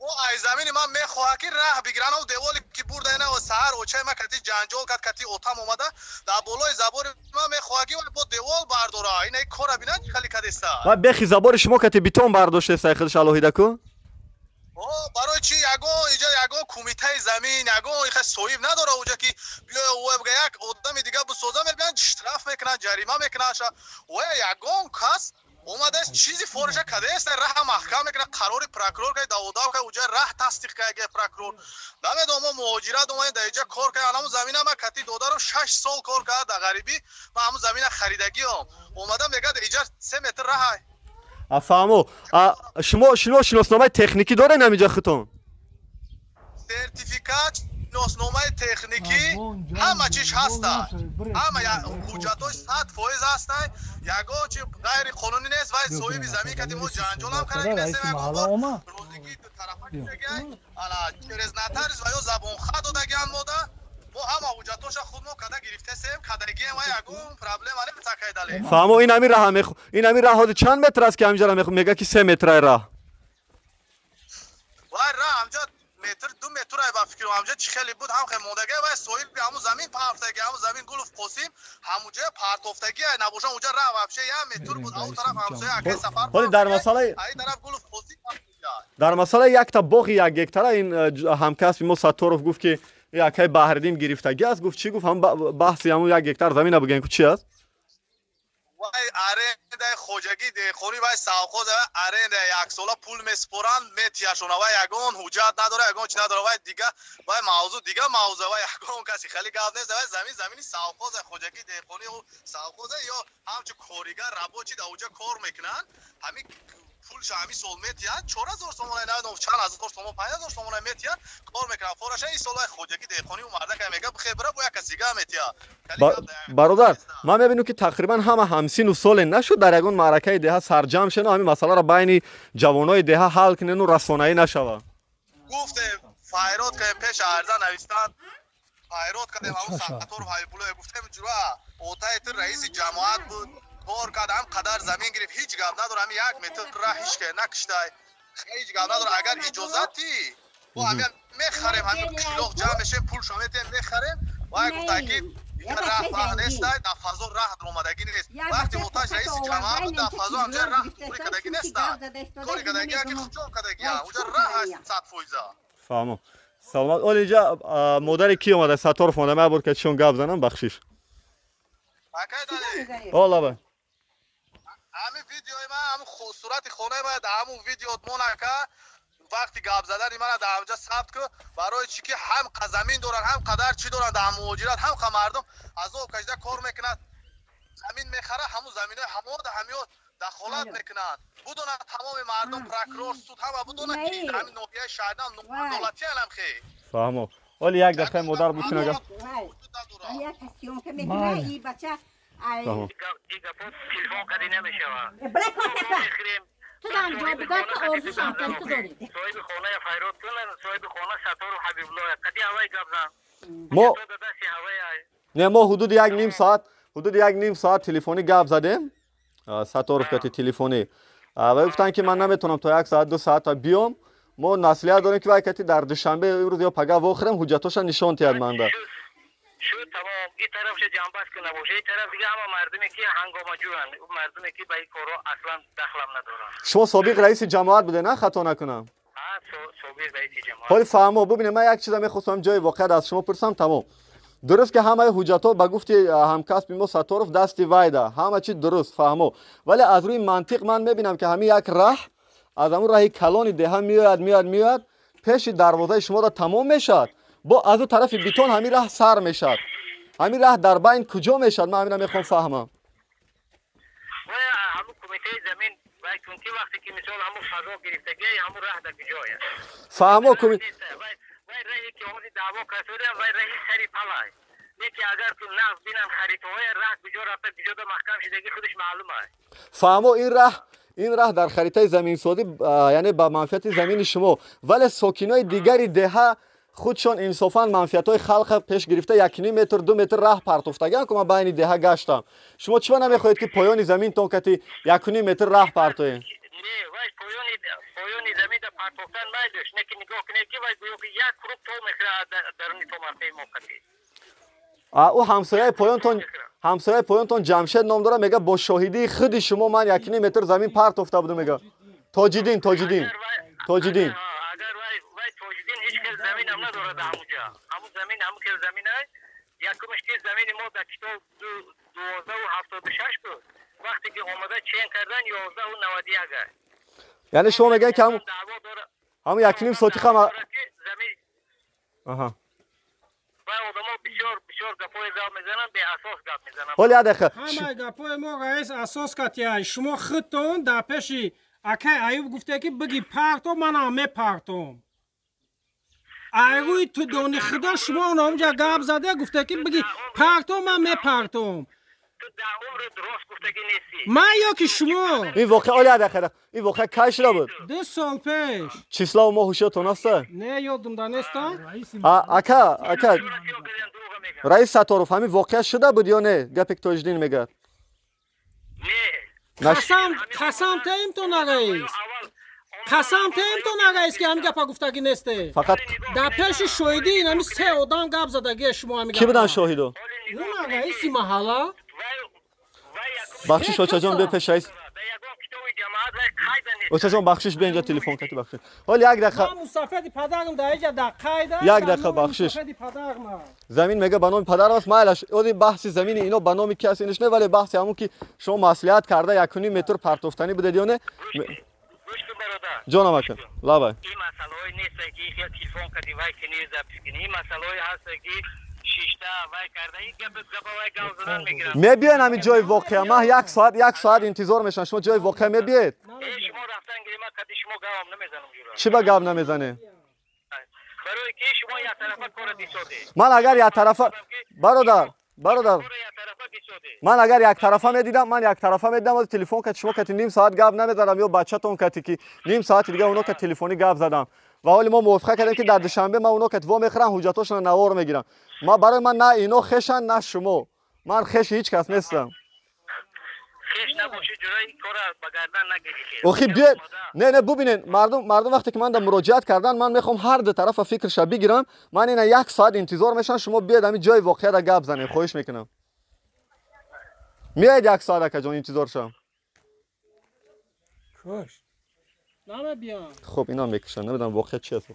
О ай замини ман мехоҳад ки раҳ бигирад, анав деволе ки бурда ина саҳар очаи ман кати ҷанҷол кард, кати отам омада дар болои забори ман мехоҳад ки бо девол бардора, ина ин кора бинад чӣ хеле кардааст. Ва бехи забори шумо кати бетон бардоштааст ай худаш алоҳида ку? О барои чӣ ягон иҷа ягон кумитаи замин ягон иха соҳиб надора уҷа ки биё бга як одами дига бисоза мебинанд штраф мекунанд, ҷарима мекунанд ша. Оя ягон кас Омадааст чизи фориша кадааст, раҳа маҳкам мекунад, қарори прокурор кай даводав кай, уҷа раҳ тасдиқ кай прокурор. Намедонам мо муҳоҷират омадем, дар инҷа кор кай, ҳамун замина ман кати додарам 6 сол кор кард дар ғарибӣ, ман ҳамун замина харидагиам. Омадам мегӯяд инҷа 3 метр раҳ. Фаҳмо. Шумо шиносномаи техникӣ доред ҳаминҷа худтон? Сертификат, шиносномаи техникӣ, ҳама чиз ҳаста. Ҳама ҳуҷҷатҳои 100% ҳаста. Ягон чи ғайриқонунӣ нест. Вай соҳиби замин кати мо ҷанҷолам карда нестем. Розигӣ дутарафа кардагиай. Ана через нотариус ва ё забонха додагиан мода. Мо ҳама ҳуҷҷатҳоша худмо када гирифтесем, кадагием ва ягон проблема нест акай Далер. Фаҳмо, ин ҳамин раҳ ин ҳамин раҳ ҳозир чанд метр аст ки ҳаминҷа мега ки 3 метраи раҳ? Вай раҳ ҳамҷа метр 2 метр ай ба фикрам ҳамҷа чӣ хеле буд ҳам хеле мондагӣ вай соҳиби ҳамун замин партофтагӣ, ҳамун замин Гулов Қосим ҳамунҷа партофтагӣ ай набошам унҷа раҳ вообще 1 метр буд, ау тараф ҳамсоя акай Сафар. Ҳоли дар масъалаи ай тараф Гулов Қосим дар масъалаи якта боғи 1 гектара ин ҳамкасби мо Сатторов гуфт ки акай Баҳриддин гирифтагӣ аст, гуфт чӣ гуфт ҳам баҳси ҳамун 1 гектар замина бигӯем ку чӣ аст? Вай арендаи хоҷагӣ деҳқонӣ вай совхоз аренда яксола пул месупоранд метияшона, вай ягон ҳуҷҷат надора, ягон чи надора, вай дига вай мавзӯъ дига мавзӯъ, вай ягон каси хеле гап нест, вай замин замини совхоз хоҷагӣ деҳқонӣ совхоз ё ҳамчун коригар рабочий дар уҷа кор мекунанд, ҳамин пулша ҳамин сол метиҳанд 4000 сомона, намедонам чанд ҳазор сомон, 5000 сомона метиҳанд, кор мекунанд фораша. Ин сол вай хоҷагӣ деҳқонӣ у мардак мега бихебра бо як каси дига метиҳад. Бародар, ман мебинам ки тақрибан ҳама ҳамсину соле нашуд дар ягон маъракаи деҳа сарҷамъ шену ҳамин масъаларо байни ҷавонои деҳа ҳал кунену расонаӣ нашавад. Гуфтем файрод кардем, пеш арза навистан файрод кардем, ҳамун Сатторов Ҳабибуллоев гуфтем ҷура отаи ту раиси ҷамоат буд, кор кард, ҳам қадар замин гирифт, ҳеҷ гап надорад, ҳамин 1 метр раҳ ҳеҷ ке накиштай, ҳеҷ гап надорад. Агар иҷозатӣ мо ҳамин мехарем, ҳамин қишлоқ ҷамъ мешем, пулшо метиҳем, мехарем. Вай гуфта ки раҳ раҳ нестай, дар фазо раҳ омадагӣ нест. Вақте оташ раиси ҷамоат буд, дар фазо ҳамҷа раҳ кори кардагӣ нестай, кори кардагӣ ки хуҷон кардагӣ, уҷа раҳ ҳаст 100%. Фаҳмо. Саломат. Оли инҷа модари ки омада? Сатторов омада. Ман бор ки чун гап занам, бахшиш. Ола ҳамин видеои ман, ҳамун сурати хонаи ман дар ҳамун видео монака вақти гап задани мана дар ҳамҷа сабт ку, барои чӣ ки ҳам замин доранд, ҳам қадар чӣ доранд дар муҳоҷират, ҳам қа мардум азоб кашида кор мекунад, замин мехара, ҳамун заминои ҳамода ҳамиё дахолат мекунанд. Будонад тамоми мардум, прокурор, суд ҳама будонад ки ҳамин ноҳияи шаҳрдам ноадолатианам хе. Фаҳмо. Оли як дақиқа модар бучун агар. Не, мо ҳудуди як ним соат, ҳудуди як ним соат телефонӣ гап задем. Сатторов кати телефонӣ. Вай гуфтанд ки ман наметавонам то 1 соат 2 соат биём. Мо наслиҳат дорем ки вай кати дар Душанбе имрӯз ё пага вохӯрем, ҳуҷҷатҳоша нишон диҳад манда. Шуд тамом, ин тарафша ҷамъбаст кунад бошад, ин тараф дига ҳама мардуме ки ҳангомаҷӯянд, мардуме ки ба ин корҳо аслан дахлам надоранд. Шумо собиқ раиси ҷамоат буде, на хато накунам? Ҳа, собиқ раиси ҷамоат. Ҳоли фаҳмо, бубинед, ман як чиза мехостам ҷои воқеат аз шумо пурсам, тамом. Дуруст ки ҳамаи ҳуҷҷатҳо ба гуфти ҳамкасби мо Сатторов дасти вайда, ҳама чи дуруст, фаҳмо. Вале аз рӯи мантиқ ман мебинам ки ҳамин як раҳ аз ҳамун раҳи калони деҳа меояд, меояд, меояд, пеши дарвозаи шуморо тамом мешавад. Бо аз ӯ тарафи бетон ҳамин раҳ сар мешавад. ҳамин раҳ дар байн куҷо мешавад? Ман ҳаминро мехоҳам фаҳмам. Ҳамун кумитаи замин вай кунки вақте ки мисол ҳамун фазо гирифтагӣ, ҳамун раҳ дар куҷояст? Фаҳмо вай раҳе ки ҳозир даъво кардем, вай раҳи сари палай. Не ки агар ту нағз бинам харитаҳоя, раҳ куҷо рафта, куҷода маҳкам шудагӣ худаш маълум аст. Фаҳмо, ин раҳ дар харитаи заминсозӣ, яъне ба манфиати замини шумо, вале сокинои дигари деҳа худшон инсофан манфиатҳои халқа пеш гирифта 1,5 метр 2 метр раҳ партофтагиан, ку ман байни деҳа гаштам. Шумо чиба намехоҳед ки поёни заминтон кати 1,5 метр раҳ партоед? Не, вай поёни заминда партофтан майдошт, не ки нигоҳ кунед ки вай гӯё ки як круг то мехӯрад даруни томарқаи мо кати. Ӯ ҳамсояи поёнтон Ҷамшед ном дорад, мега бо шоҳидии худи шумо ман 1,5 метр замин партофта будам, мега. Тоҷиддин, Тоҷиддин, Тоҷиддин. Агар вай Тоҷиддин ҳеҷ кас заминам надорад ҳамунҷа. Ҳамун замин ҳамун кас замин аст. Якумаш ки замини мо дар китоб 1276 буд. Вақте ки омада чен кардан 11.91. Яъне шумо мегӯед ки ҳамун 1.5 сотих ҳам аҳа. Ва одамо бисёр бисёр гапҳои гап мезананд, беасос гап мезананд. Ҳоли як дақиқа. Ҳамаи гапҳои мо раис асос катия. Шумо худтон дар пеши акай Аюб гуфте ки биги парто, манам мепартом. Айрӯи ту дони худо шумо онҷа гап зада гуфте ки биги парто, ман мепартом. Ман ё ки шумо? Ин воқеа оли як дақиқа. Ин воқеа кай шуда буд? 2 сол пеш. Число мо ҳушётон аст? Не, ёдумда нестам. Ака, ака. Раис Сатторов, ҳамин воқеа шуда буд ё не? Гапе ки Тоҷиддин мегӯяд. Не. Қасам, қасам теимтон раис. Қасам теимтон раис ки ҳамин гапа гуфтагӣ несте. Фақат дар пеши шоҳидӣ ин ҳамин се одам гап задагие шумо ҳамин гапа. Кӣ будан шоҳидо? Уна раиси маҳалла. Бахшиш очаҷон, биё пеш раис. Очаҷон бахшиш, биё инҷа телефон кати бахшиш. Ҳоли як дақиқа. Ман мусафеди падарам дар инҷа дар қайда. Як дақиқа бахшиш. Замин мега ба номи падар аст, майлаш. Ози баҳси замини ино ба номи ки аст инаш не, вале баҳси ҳамун ки шумо маслиҳат карда 1.5 метр партофтанӣ будед ё не? Гӯш кун бародар. Ҷонам ака, лабай. Ин масъалаҳое нест ки хел телефон кардӣ вай кунӣ запис кунӣ. Ин масъалаҳое ҳаст ки шишта вай карда ин гап гап вай гап задан мегиранд. Мебиён ҳамин ҷои воқеа. Ман як соат интизор мешавам. Шумо ҷои воқеа мебиед? Шумо рафтан гирӣ, ман кади шумо гапам намезанам ҷура. Чӣ ба гап намезанед? Барои ки шумо як тарафа кора бисодед. Ман агар як тарафа бародар, бародар, ман агар як тарафа медидам, ман як тарафа медидам, аз телефон кати шумо кати ним соат гап намезадам ё бачатон кати ки ним соати дига оно кати телефонӣ гап задам. Ва ҳоли мо мувофиқа кардем ки дар Душанбе ман оно кати во мехӯрам, ҳуҷҷатошонро навор мегирам. Ман барои ман на ино хешанд, на шумо. Ман хеши ҳеҷ кас нестам. Хеш набоши ҷураи кора ба гардан нагирӣ. Охи биёед, не не бубинед, мардум вақте ки ман да муроҷиат кардан, ман мехоҳам ҳар ду тарафа фикрша бигирам. Ман ина 1 соат интизор мешавам, шумо биёед ҳамин ҷои воқеа да гап занед, хоҳиш мекунам. Миёед 1 соат акаҷон интизор шавам. Кош. Намебиям. Хуб, ино мекушанд, намедонам воқеа чи аст.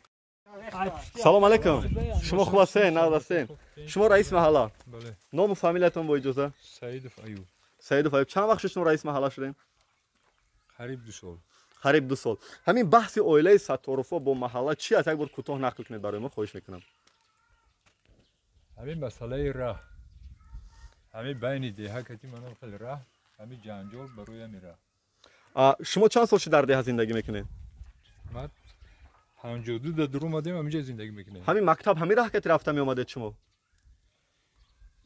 Салом алейкум. Шумо хуб ҳастед? Нағз ҳастед? Шумо раиси маҳалла? Бале. Ному фамилиятон бо иҷоза? Саидов Аюб. Саидов Аюб, чанд вақт шуд шумо раиси маҳалла шудед? Қариб 2 сол. Қариб 2 сол. Ҳамин баҳси оилаи Сатторовҳо бо маҳалла чи аст? Як бор кӯтоҳ нақл кунед барои мо, хоҳиш мекунам. Ҳамин масъалаи раҳ. Ҳамин байни деҳа кати манам хеле раҳ, ҳамин ҷанҷол барои ҳамин раҳ. Шумо чанд сол шуд дар деҳа зиндагӣ мекунед? Ман 52 да дур омадем, ҳаминҷа зиндагӣ мекунем. Ҳамин мактаб ҳамин раҳ кати рафта меомадед шумо?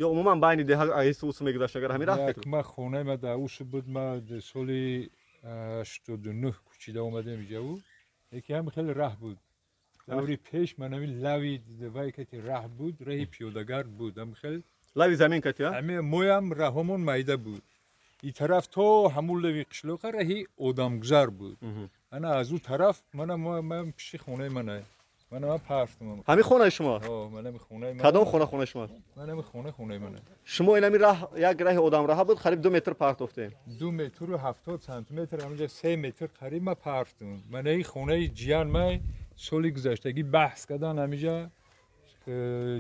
Ё умуман байни деҳа аҳису усу мегузашт агар ҳамин раҳ кати? Ман хонаи ма дар усу буд, ман соли 89 кӯчида омадем инҷаву. Яке ҳам хеле раҳ буд. Даври пеш ман ҳамин лави вай кати раҳ буд, раҳи пиёдагард буд, ҳам хеле лави замин кати, а? Ҳамин моям раҳомон майда буд. И тараф то ҳамун лави қишлоқа раҳи одамгузар буд. Ана аз ӯ тараф мана ман пиши хонаи мана. Мана ман партум. Ҳамин хонаи шумо? Ҳо, мана ҳамин хонаи ман. Кадом хона хонаи шумо? Мана ҳамин хона хонаи мана. Шумо ин ҳамин раҳ як раҳи одамраҳа буд, қариб 2 метр партофтем. 2 метру 70 сантиметр, ҳаминҷа 3 метр қариб ман партум. Мана ин хонаи ҷиян ман соли гузаштагӣ баҳс кардан ҳаминҷа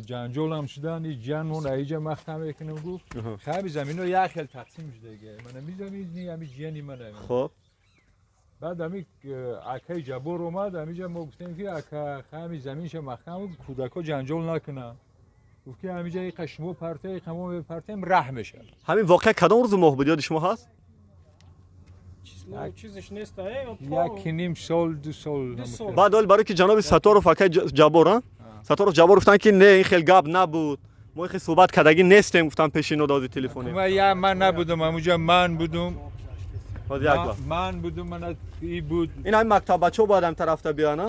ҷанҷолам шудан, ин ҷиянмон аиҷа махтам мекунам гуфт. Ҳами замино як хел тақсим шудага. Мана мизамин ҳами ҷияни мана. Хоб. Баъд ҳами акаи Ҷаббор омад, ҳамиҷа мо гуфтем ки ака ҳами заминша маҳкам кӯдакҳо ҷанҷол накунанд. Гуфт ки ҳамиҷа иқа шумо партем, иқа мо мепартем, раҳ мешавад. Ҳамин воқеа кадом рӯзу моҳ буд, ёди шумо ҳаст? Чизиш нест, 1.5 сол, 2 сол. Баъд ҳол барои ки ҷаноби Сатторов акаи Ҷаббор, Сатторов Ҷаббор гуфтанд ки не, ин хел гап набуд. Мо ин хел суҳбат кардагӣ нестем, гуфтанд пеши ино дози телефонӣ. Ман набудам, ҳамуҷа ман будум. Ман будум, мана и буд. Ин ҳамин мактаббачаҳо бояд ҳамин тарафта биёянд, а?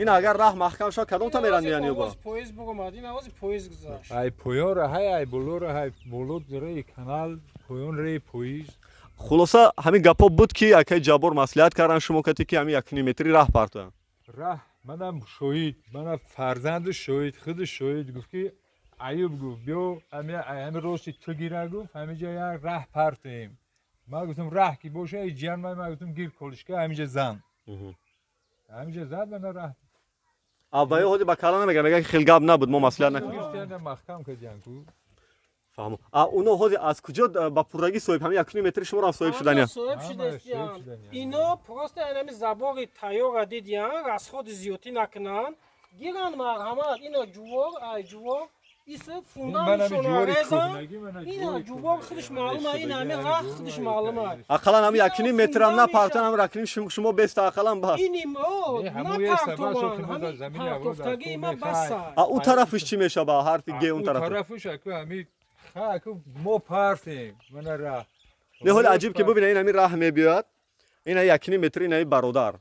Ин агар раҳ маҳкам шавад, кадом та меранд меянд ё ба? Поезд бугомад, ин овози поезд гузашт. Ай поён раҳай, ай боло раҳай, боло раи канал, поён раи поезд. Хулоса ҳамин гапҳо буд ки акаи Ҷаббор маслиҳат карданд шумо кати ки ҳамин 1.5 метри раҳ партоянд. Раҳ манам шоҳид, манам фарзанду шоҳид, худу шоҳид гуфт ки Аюб гуфт биё ҳамин рости ту гира гуфт, ҳаминҷа як раҳ партоем. Ман гуфтам раҳ ки боша, эй ҷиян ман гуфтам гир колишка ҳаминҷа зан. Ҳаминҷа зад мана раҳ. Авваё ҳози ба кала намегӯяд, мегӯяд ки хел гап набуд, мо маслиҳат накардем. Маҳкам кардиан ку. Фаҳмо. Оно ҳозир аз куҷо ба пуррагӣ соҳиб ҳамин 1.5 метри шуморо ҳам соҳиб шуданиян? Соҳиб шудастиян. Ино просто ҳами забори тайёра дидиян, расходи зиёдтӣ накунанд, гиранд марҳамат, ино ҷувор, ай ҷувор, иса фундаментшона резан, ина ҷувор худаш маълума, ина ҳами раҳ худаш маълума. Ақаллан ҳами 1.5 метрам напартан, ҳами 1.5 шумо беста ақаллан бас. Иним напартован, ҳами партофтагии ма баса. А ӯ тарафиш чӣ мешава, ҳарфи г он тараф? Тарафиш аку ҳами мо партем, мана раҳ. Не, ҳоли аҷиб ки бубина, ин ҳами раҳ мебиёяд, ина 1.5 метр, ин ҳами бародар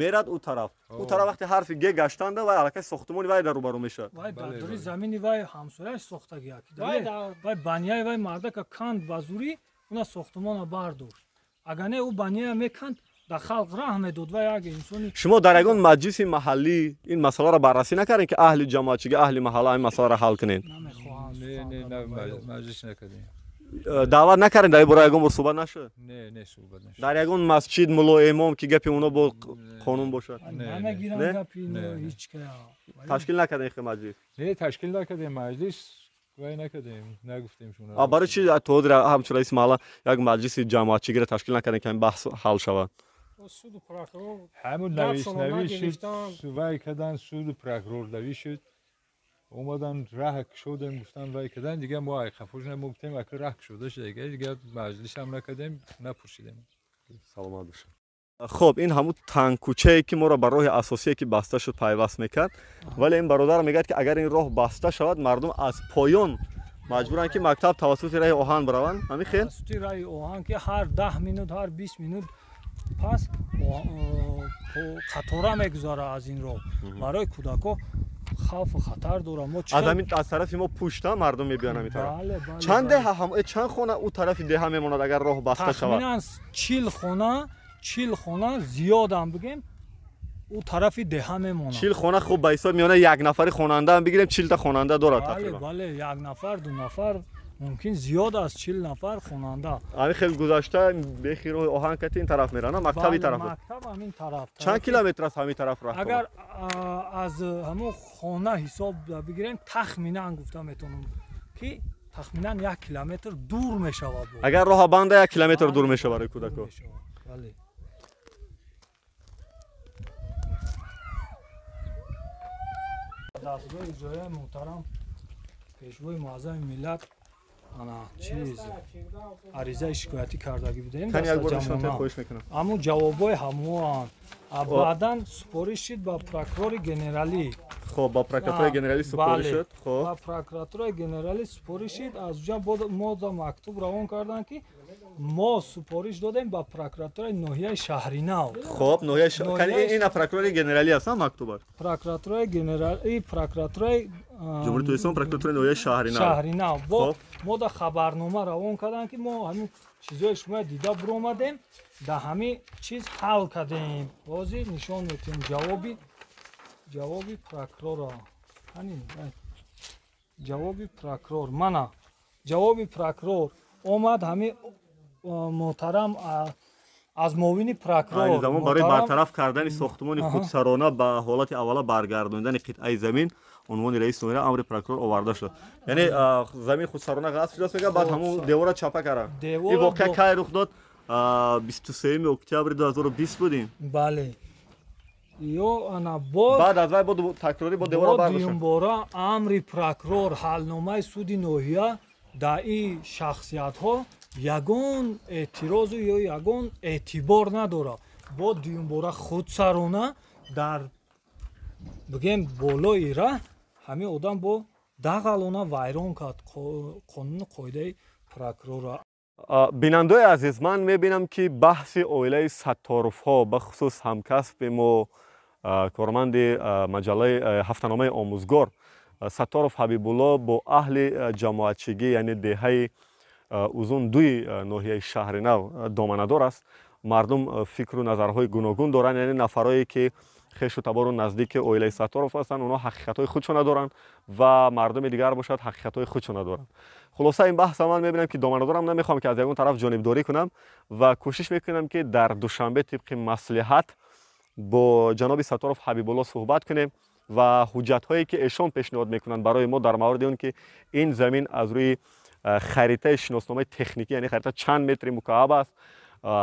мерад ӯ тараф. Ӯ тараф вақте ҳарфи г гаштанда, вай аллакай сохтумони вай дар рӯбарӯ мешавад. Вай дар дури замини вай ҳамсояш сохтагия. Вай банияи вай мардака канд ба зурӣ, уна сохтумона бардошт. Агар не, ӯ бания меканд, дар халқ раҳ медод. Вай як инсони. Шумо дар ягон маҷлиси маҳаллӣ ин масъаларо баррасӣ накардем, ки аҳли ҷамоатчиги, аҳли маҳалла ин масъаларо ҳал кунед? Намехоҳанд. Не, не, маҷлис накардем. Даъват накардем, дар ин бора ягон бор суҳбат нашуд? Не, не, суҳбат нашуд. Дар ягон масҷид мулло имом ки гапи оно бо қонун бошад? Намегиранд гапи ҳеҷ кая. Ташкил накардем хе маҷлис? Не, ташкил накардем маҷлис, вай накардем, нагуфтем шумо. А барои чи то ҳозир ҳамчун раиси маҳалла як маҷлиси ҷамоатчигиро ташкил накардем, ки ҳамин баҳс ҳал шавад? Суду прокурор ҳамун навиш шуд, вай кардан, суду прокурор навиш шуд. Омадан раҳ кушодем, гуфтан вай кардан, дигар мо айқафош намогуфтем, ака раҳ кушода шуда, дигар маҷлис ҳам накардем, напурсидем. Саломат бошед. Хоб, ин ҳамун тангкӯчае ки моро ба роҳи асосие ки баста шуд пайваст мекард, вале ин бародар мегӯяд ки агар ин роҳ баста шавад, мардум аз поён маҷбуранд ки мактаб тавассути раҳи оҳан бираванд. Ҳамин хел? Тавассути раҳи оҳан, ки ҳар 10 минут, ҳар 20 минут пас қатора мегузарад аз ин роҳ. Барои кӯдако хавфу хатар дорад. Мо аз ҳамин аз тарафи мо пушта мардум мебиёнд ҳамин тараф. Чанд деҳа ҳам, чанд хона ӯ тарафи деҳа мемонад агар роҳ баста шавад? Тахминан 40 хона, 40 хона зиёдам бигем, ӯ тарафи деҳа мемонад. 40 хона, хуб ба ҳисоб миёна як нафари хонанда ҳам бигирем, 40 та хонанда дорад тақрибан. Бале, як нафар, ду нафар, мумкин зиёд аз 40 нафар хонанда. Ҳамин хел гузашта бехи роҳи оҳан кати ин тараф мерана, мактаби тараф. Мактаб ҳамин тараф. Чанд километр аст ҳамин тараф раҳ? Агар аз ҳамон хона ҳисоб бигирем, тахминан гуфта метавонам ки тахминан 1 километр дур мешавад. Агар роҳа банда 1 километр дур мешавад барои кӯдако. Бале. Дастгоҳи иҷроияи муҳтарам пешвои муаззами миллат ана чиз аризаи шикоятӣ кардагӣ будем. Аммо ҷавобҳои ҳамоанд. Баъдан супориш шуд ба прокурори генералӣ. Хоб, ба прокуратураи генералӣ супориш шуд. Хоб, ба прокуратураи генералӣ супориш шуд. Аз ҷа мо за мактуб равон карданд ки мо супориш додем ба прокуратураи ноҳияи Шаҳринав. Хоб, ноҳияи ина прокурори генералӣ аст мактубаш? Прокуратураи генералӣ, прокуратураи Ҷумҳурии Тоҷикистон, прокуратураи ноҳияи Шаҳринав. Шаҳринав. Бо мо да хабарнома равон карданд ки мо ҳамин чизҳои шумо дида буромадем, да ҳамин чиз ҳал кардем. Ҳозир нишон медиҳем ҷавоби прокурорро. Ҳанин ҷавоби прокурор. Мана ҷавоби прокурор омад ҳамин муҳтарам аз муовини прокурор. Айни замон барои бартараф кардани сохтумони худсарона ба ҳолати аввала баргардонидани қитъаи замин унвони раиси ноҳия амри прокурор оварда шуд. Яъне замин худсарона ғасб шудааст, мегӯяд, баъд ҳамун девора чапа карданд. Ин воқеа кай рух дод? 23 октябри 2020 будем? Бале. Ё ана боз баъд аз вай бо такрорӣ бо девора бардоштанд. Дуюмбора амри прокурор, ҳалномаи суди ноҳия дар ин шахсиятҳо ягон эътирозу ё ягон эътибор надорад. Бо дуюмбора худсарона дар бигем болои раҳ ҳамин одам бо дағалона вайрон кард қонуну қоидаи прокурорро. Бинандаои азиз, ман мебинам ки баҳси оилаи Сатторовҳо, бахусус ҳамкасби мо, корманди маҷаллаи ҳафтаномаи омӯзгор Сатторов Ҳабибулло бо аҳли ҷамоатчигӣ, яъне деҳаи Узун дуи ноҳияи Шаҳринав доманадор аст. Мардум фикру назарҳои гуногун доранд, яъне нафарое ки хешу табору наздики оилаи Сатторов ҳастанд, онҳо ҳақиқатҳои худшона доранд ва мардуми дигар бошад ҳақиқатҳои худшона доранд. Хулоса, ин баҳса ман мебинам ки доманадорам, намехоҳам ки аз ягон тараф ҷонибдорӣ кунам ва кӯшиш мекунам ки дар Душанбе тибқи маслиҳат бо ҷаноби Сатторов Ҳабибулло суҳбат кунем ва ҳуҷҷатҳое ки эшон пешниҳод мекунанд барои мо дар мавриди он ки ин замин аз рӯи харитаи шиносномаи техникӣ, яъне харита чанд метри мукааб аст,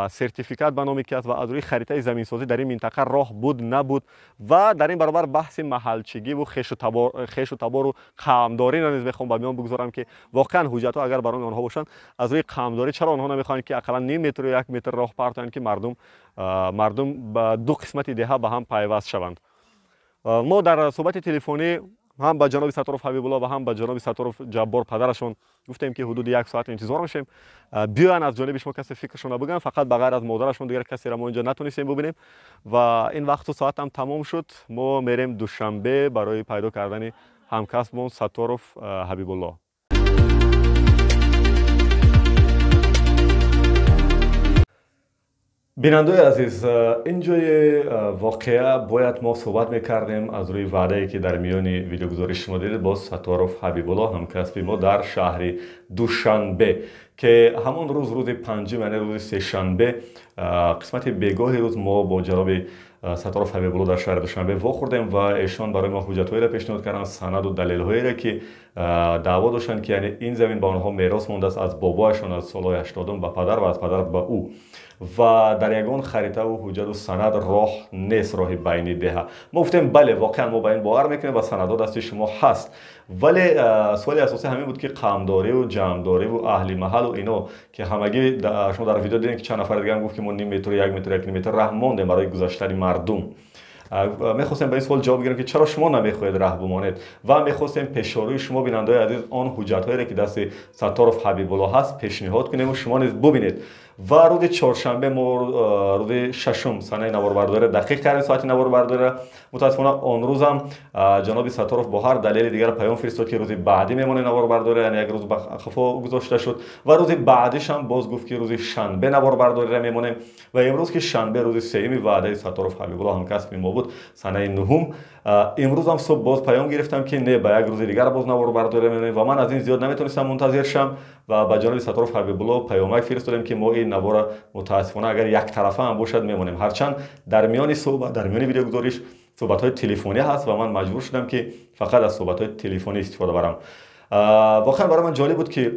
сертификат ба номи ки аст ва аз рӯи харитаи заминсозӣ дар ин минтақа роҳ буд набуд. Ва дар ин баробар баҳси маҳалчигиву хешу табору қавмдориро низ мехоҳам ба миён бигузорам, ки воқеан ҳуҷҷатҳо агар ба номи онҳо бошанд, аз рӯи қавмдорӣ чаро онҳо намехоҳанд, ки ақаллан ним метру як метр роҳ партоянд, ки мардум ба ду қисмати деҳа ба ҳам пайваст шаванд. Мо дар суҳбати телефонӣ ҳам ба ҷаноби Сатторов Ҳабибулло ва ҳам ба ҷаноби Сатторов Ҷаббор падарашон гуфтем, ки ҳудуди як соат интизор мешем, биёянд аз ҷониби шумо касе фикрашонро бигӯянд. Фақат ба ғайр аз модарашон дигар касеро мо инҷо натонистем бубинем ва ин вақту соат ҳам тамом шуд. Мо мерем Душанбе барои пайдо кардани ҳамкасбмон Сатторов Ҳабибулло. Бинандаои азиз, ин ҷои воқеа бояд мо суҳбат мекардем аз рӯи ваъдае, ки дар миёни видеогузориши шумо дидед бо Сатторов Ҳабибулло, ҳамкасби мо дар шаҳри Душанбе, ки ҳамон рӯз, рӯзи панҷум, яъне рӯзи сешанбе, қисмати бегоҳи рӯз мо бо ҷаноби Сатторов Ҳабибулло дар шаҳри Душанбе вохӯрдем ва эшон барои мо ҳуҷҷатҳоеро пешниҳод карданд, санаду далелҳоеро, ки даъво доштанд, ки яъне ин замин ба онҳо мерос мондааст аз бобоашон аз солҳои 80 ба падар ва аз падар ба ӯ, ва дар ягон харитаву ҳуҷҷату санад роҳ нест, роҳи байни деҳа. Мо гуфтем бале, воқеан мо ба ин бовар мекунем ва санадҳо дасти шумо ҳаст, вале суоли асосӣ ҳамин буд, ки қавмдориву ҷамъдориву аҳли маҳалу ино, ки ҳамагӣ шумо дар видео дидем, ки чанд нафари дигарам гуфт, ки мо ним метру як метр, як ним метр раҳ мондем барои гузаштани мардум. Мехостем ба ин суол ҷавоб гирем, ки чаро шумо намехоҳед раҳ бимонед, ва мехостем пешорӯи шумо, бинандаои азиз, он ҳуҷҷатҳоеро, ки дасти Сатторов Ҳабибулло ҳаст, пешниҳод кунему шумо низ бубинед. Ва рӯзи чоршанбе мо рӯзи шашум санаи наворбардориро дақиқ кардем, соати наворбардориро. Мутаассифона он рӯзам ҷаноби Сатторов бо ҳар далели дигар паём фиристод, ки рӯзи баъдӣ мемонем наворбардорӣ, яъне як рӯз ба хафо гузошта шуд. Ва рӯзи баъдишам боз гуфт, ки рӯзи шанбе наворбардориро мемонем. Ва имрӯз, ки шанбе, рӯзи сеюми ваъдаи Сатторов Ҳабибулло ҳамкасби мо буд, санаи нуҳум, имрӯзам субҳ боз паём гирифтам, ки не, ба як рӯзи дигар боз наворбардориро мемонем ва ман аз ин зиёд наметонистам мунтазир шам ва ба ҷаноби Сатторов Ҳабибулло паёмак фиристодем, ки мо ин навора мутаассифона агар яктарафа ҳам бошад мемонем. Ҳарчанд дар миёни суҳбат, дар миёни видеогузориш суҳбатҳои телефонӣ ҳаст ва ман маҷбур шудам, ки фақат аз суҳбатҳои телефонӣ истифода барам. Воқеан барои ман ҷолиб буд, ки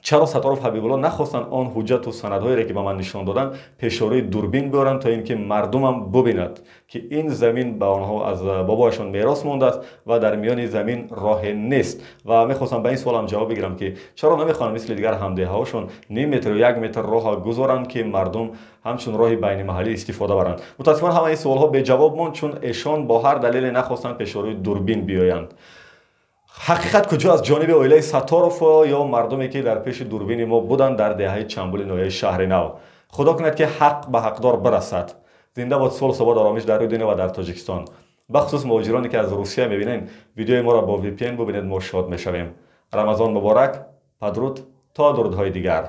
чаро Сатторов Ҳабибулло нахостанд он ҳуҷҷату санадҳоеро, ки ба ман нишон доданд, пешорӯи дурбин биёранд, то ин ки мардумам бубинад, ки ин замин ба онҳо аз бобоашон мерос мондааст ва дар миёни замин роҳе нест. Ва мехостам ба ин суолам ҷавоб бигирам, ки чаро намехоҳанд мисли дигар ҳамдеҳаҳошон ним метру як метр роҳа гузоранд, ки мардум ҳамчун роҳи байнимаҳаллӣ истифода баранд. Мутаассифона ҳамаи ин суолҳо беҷавоб монд, чун эшон бо ҳар далеле нахостанд пешорӯи дурбин биёянд. Ҳақиқат куҷо аз ҷониби оилаи Сатторов ё мардуме, ки дар пеши дурбини мо буданд дар деҳаи Чамбули ноҳияи Шаҳри Нав? Худо кунад, ки ҳақ ба ҳақдор бирасад. Зинда бод сулҳ, субот, оромиш дар рӯи дунё ва дар Тоҷикистон. Бахусус муҳоҷироне, ки аз Русия мебинед, видеои моро бо VPN бубинед, мо шод мешавем. Рамазон муборак, падруд, то дурудҳои дигар.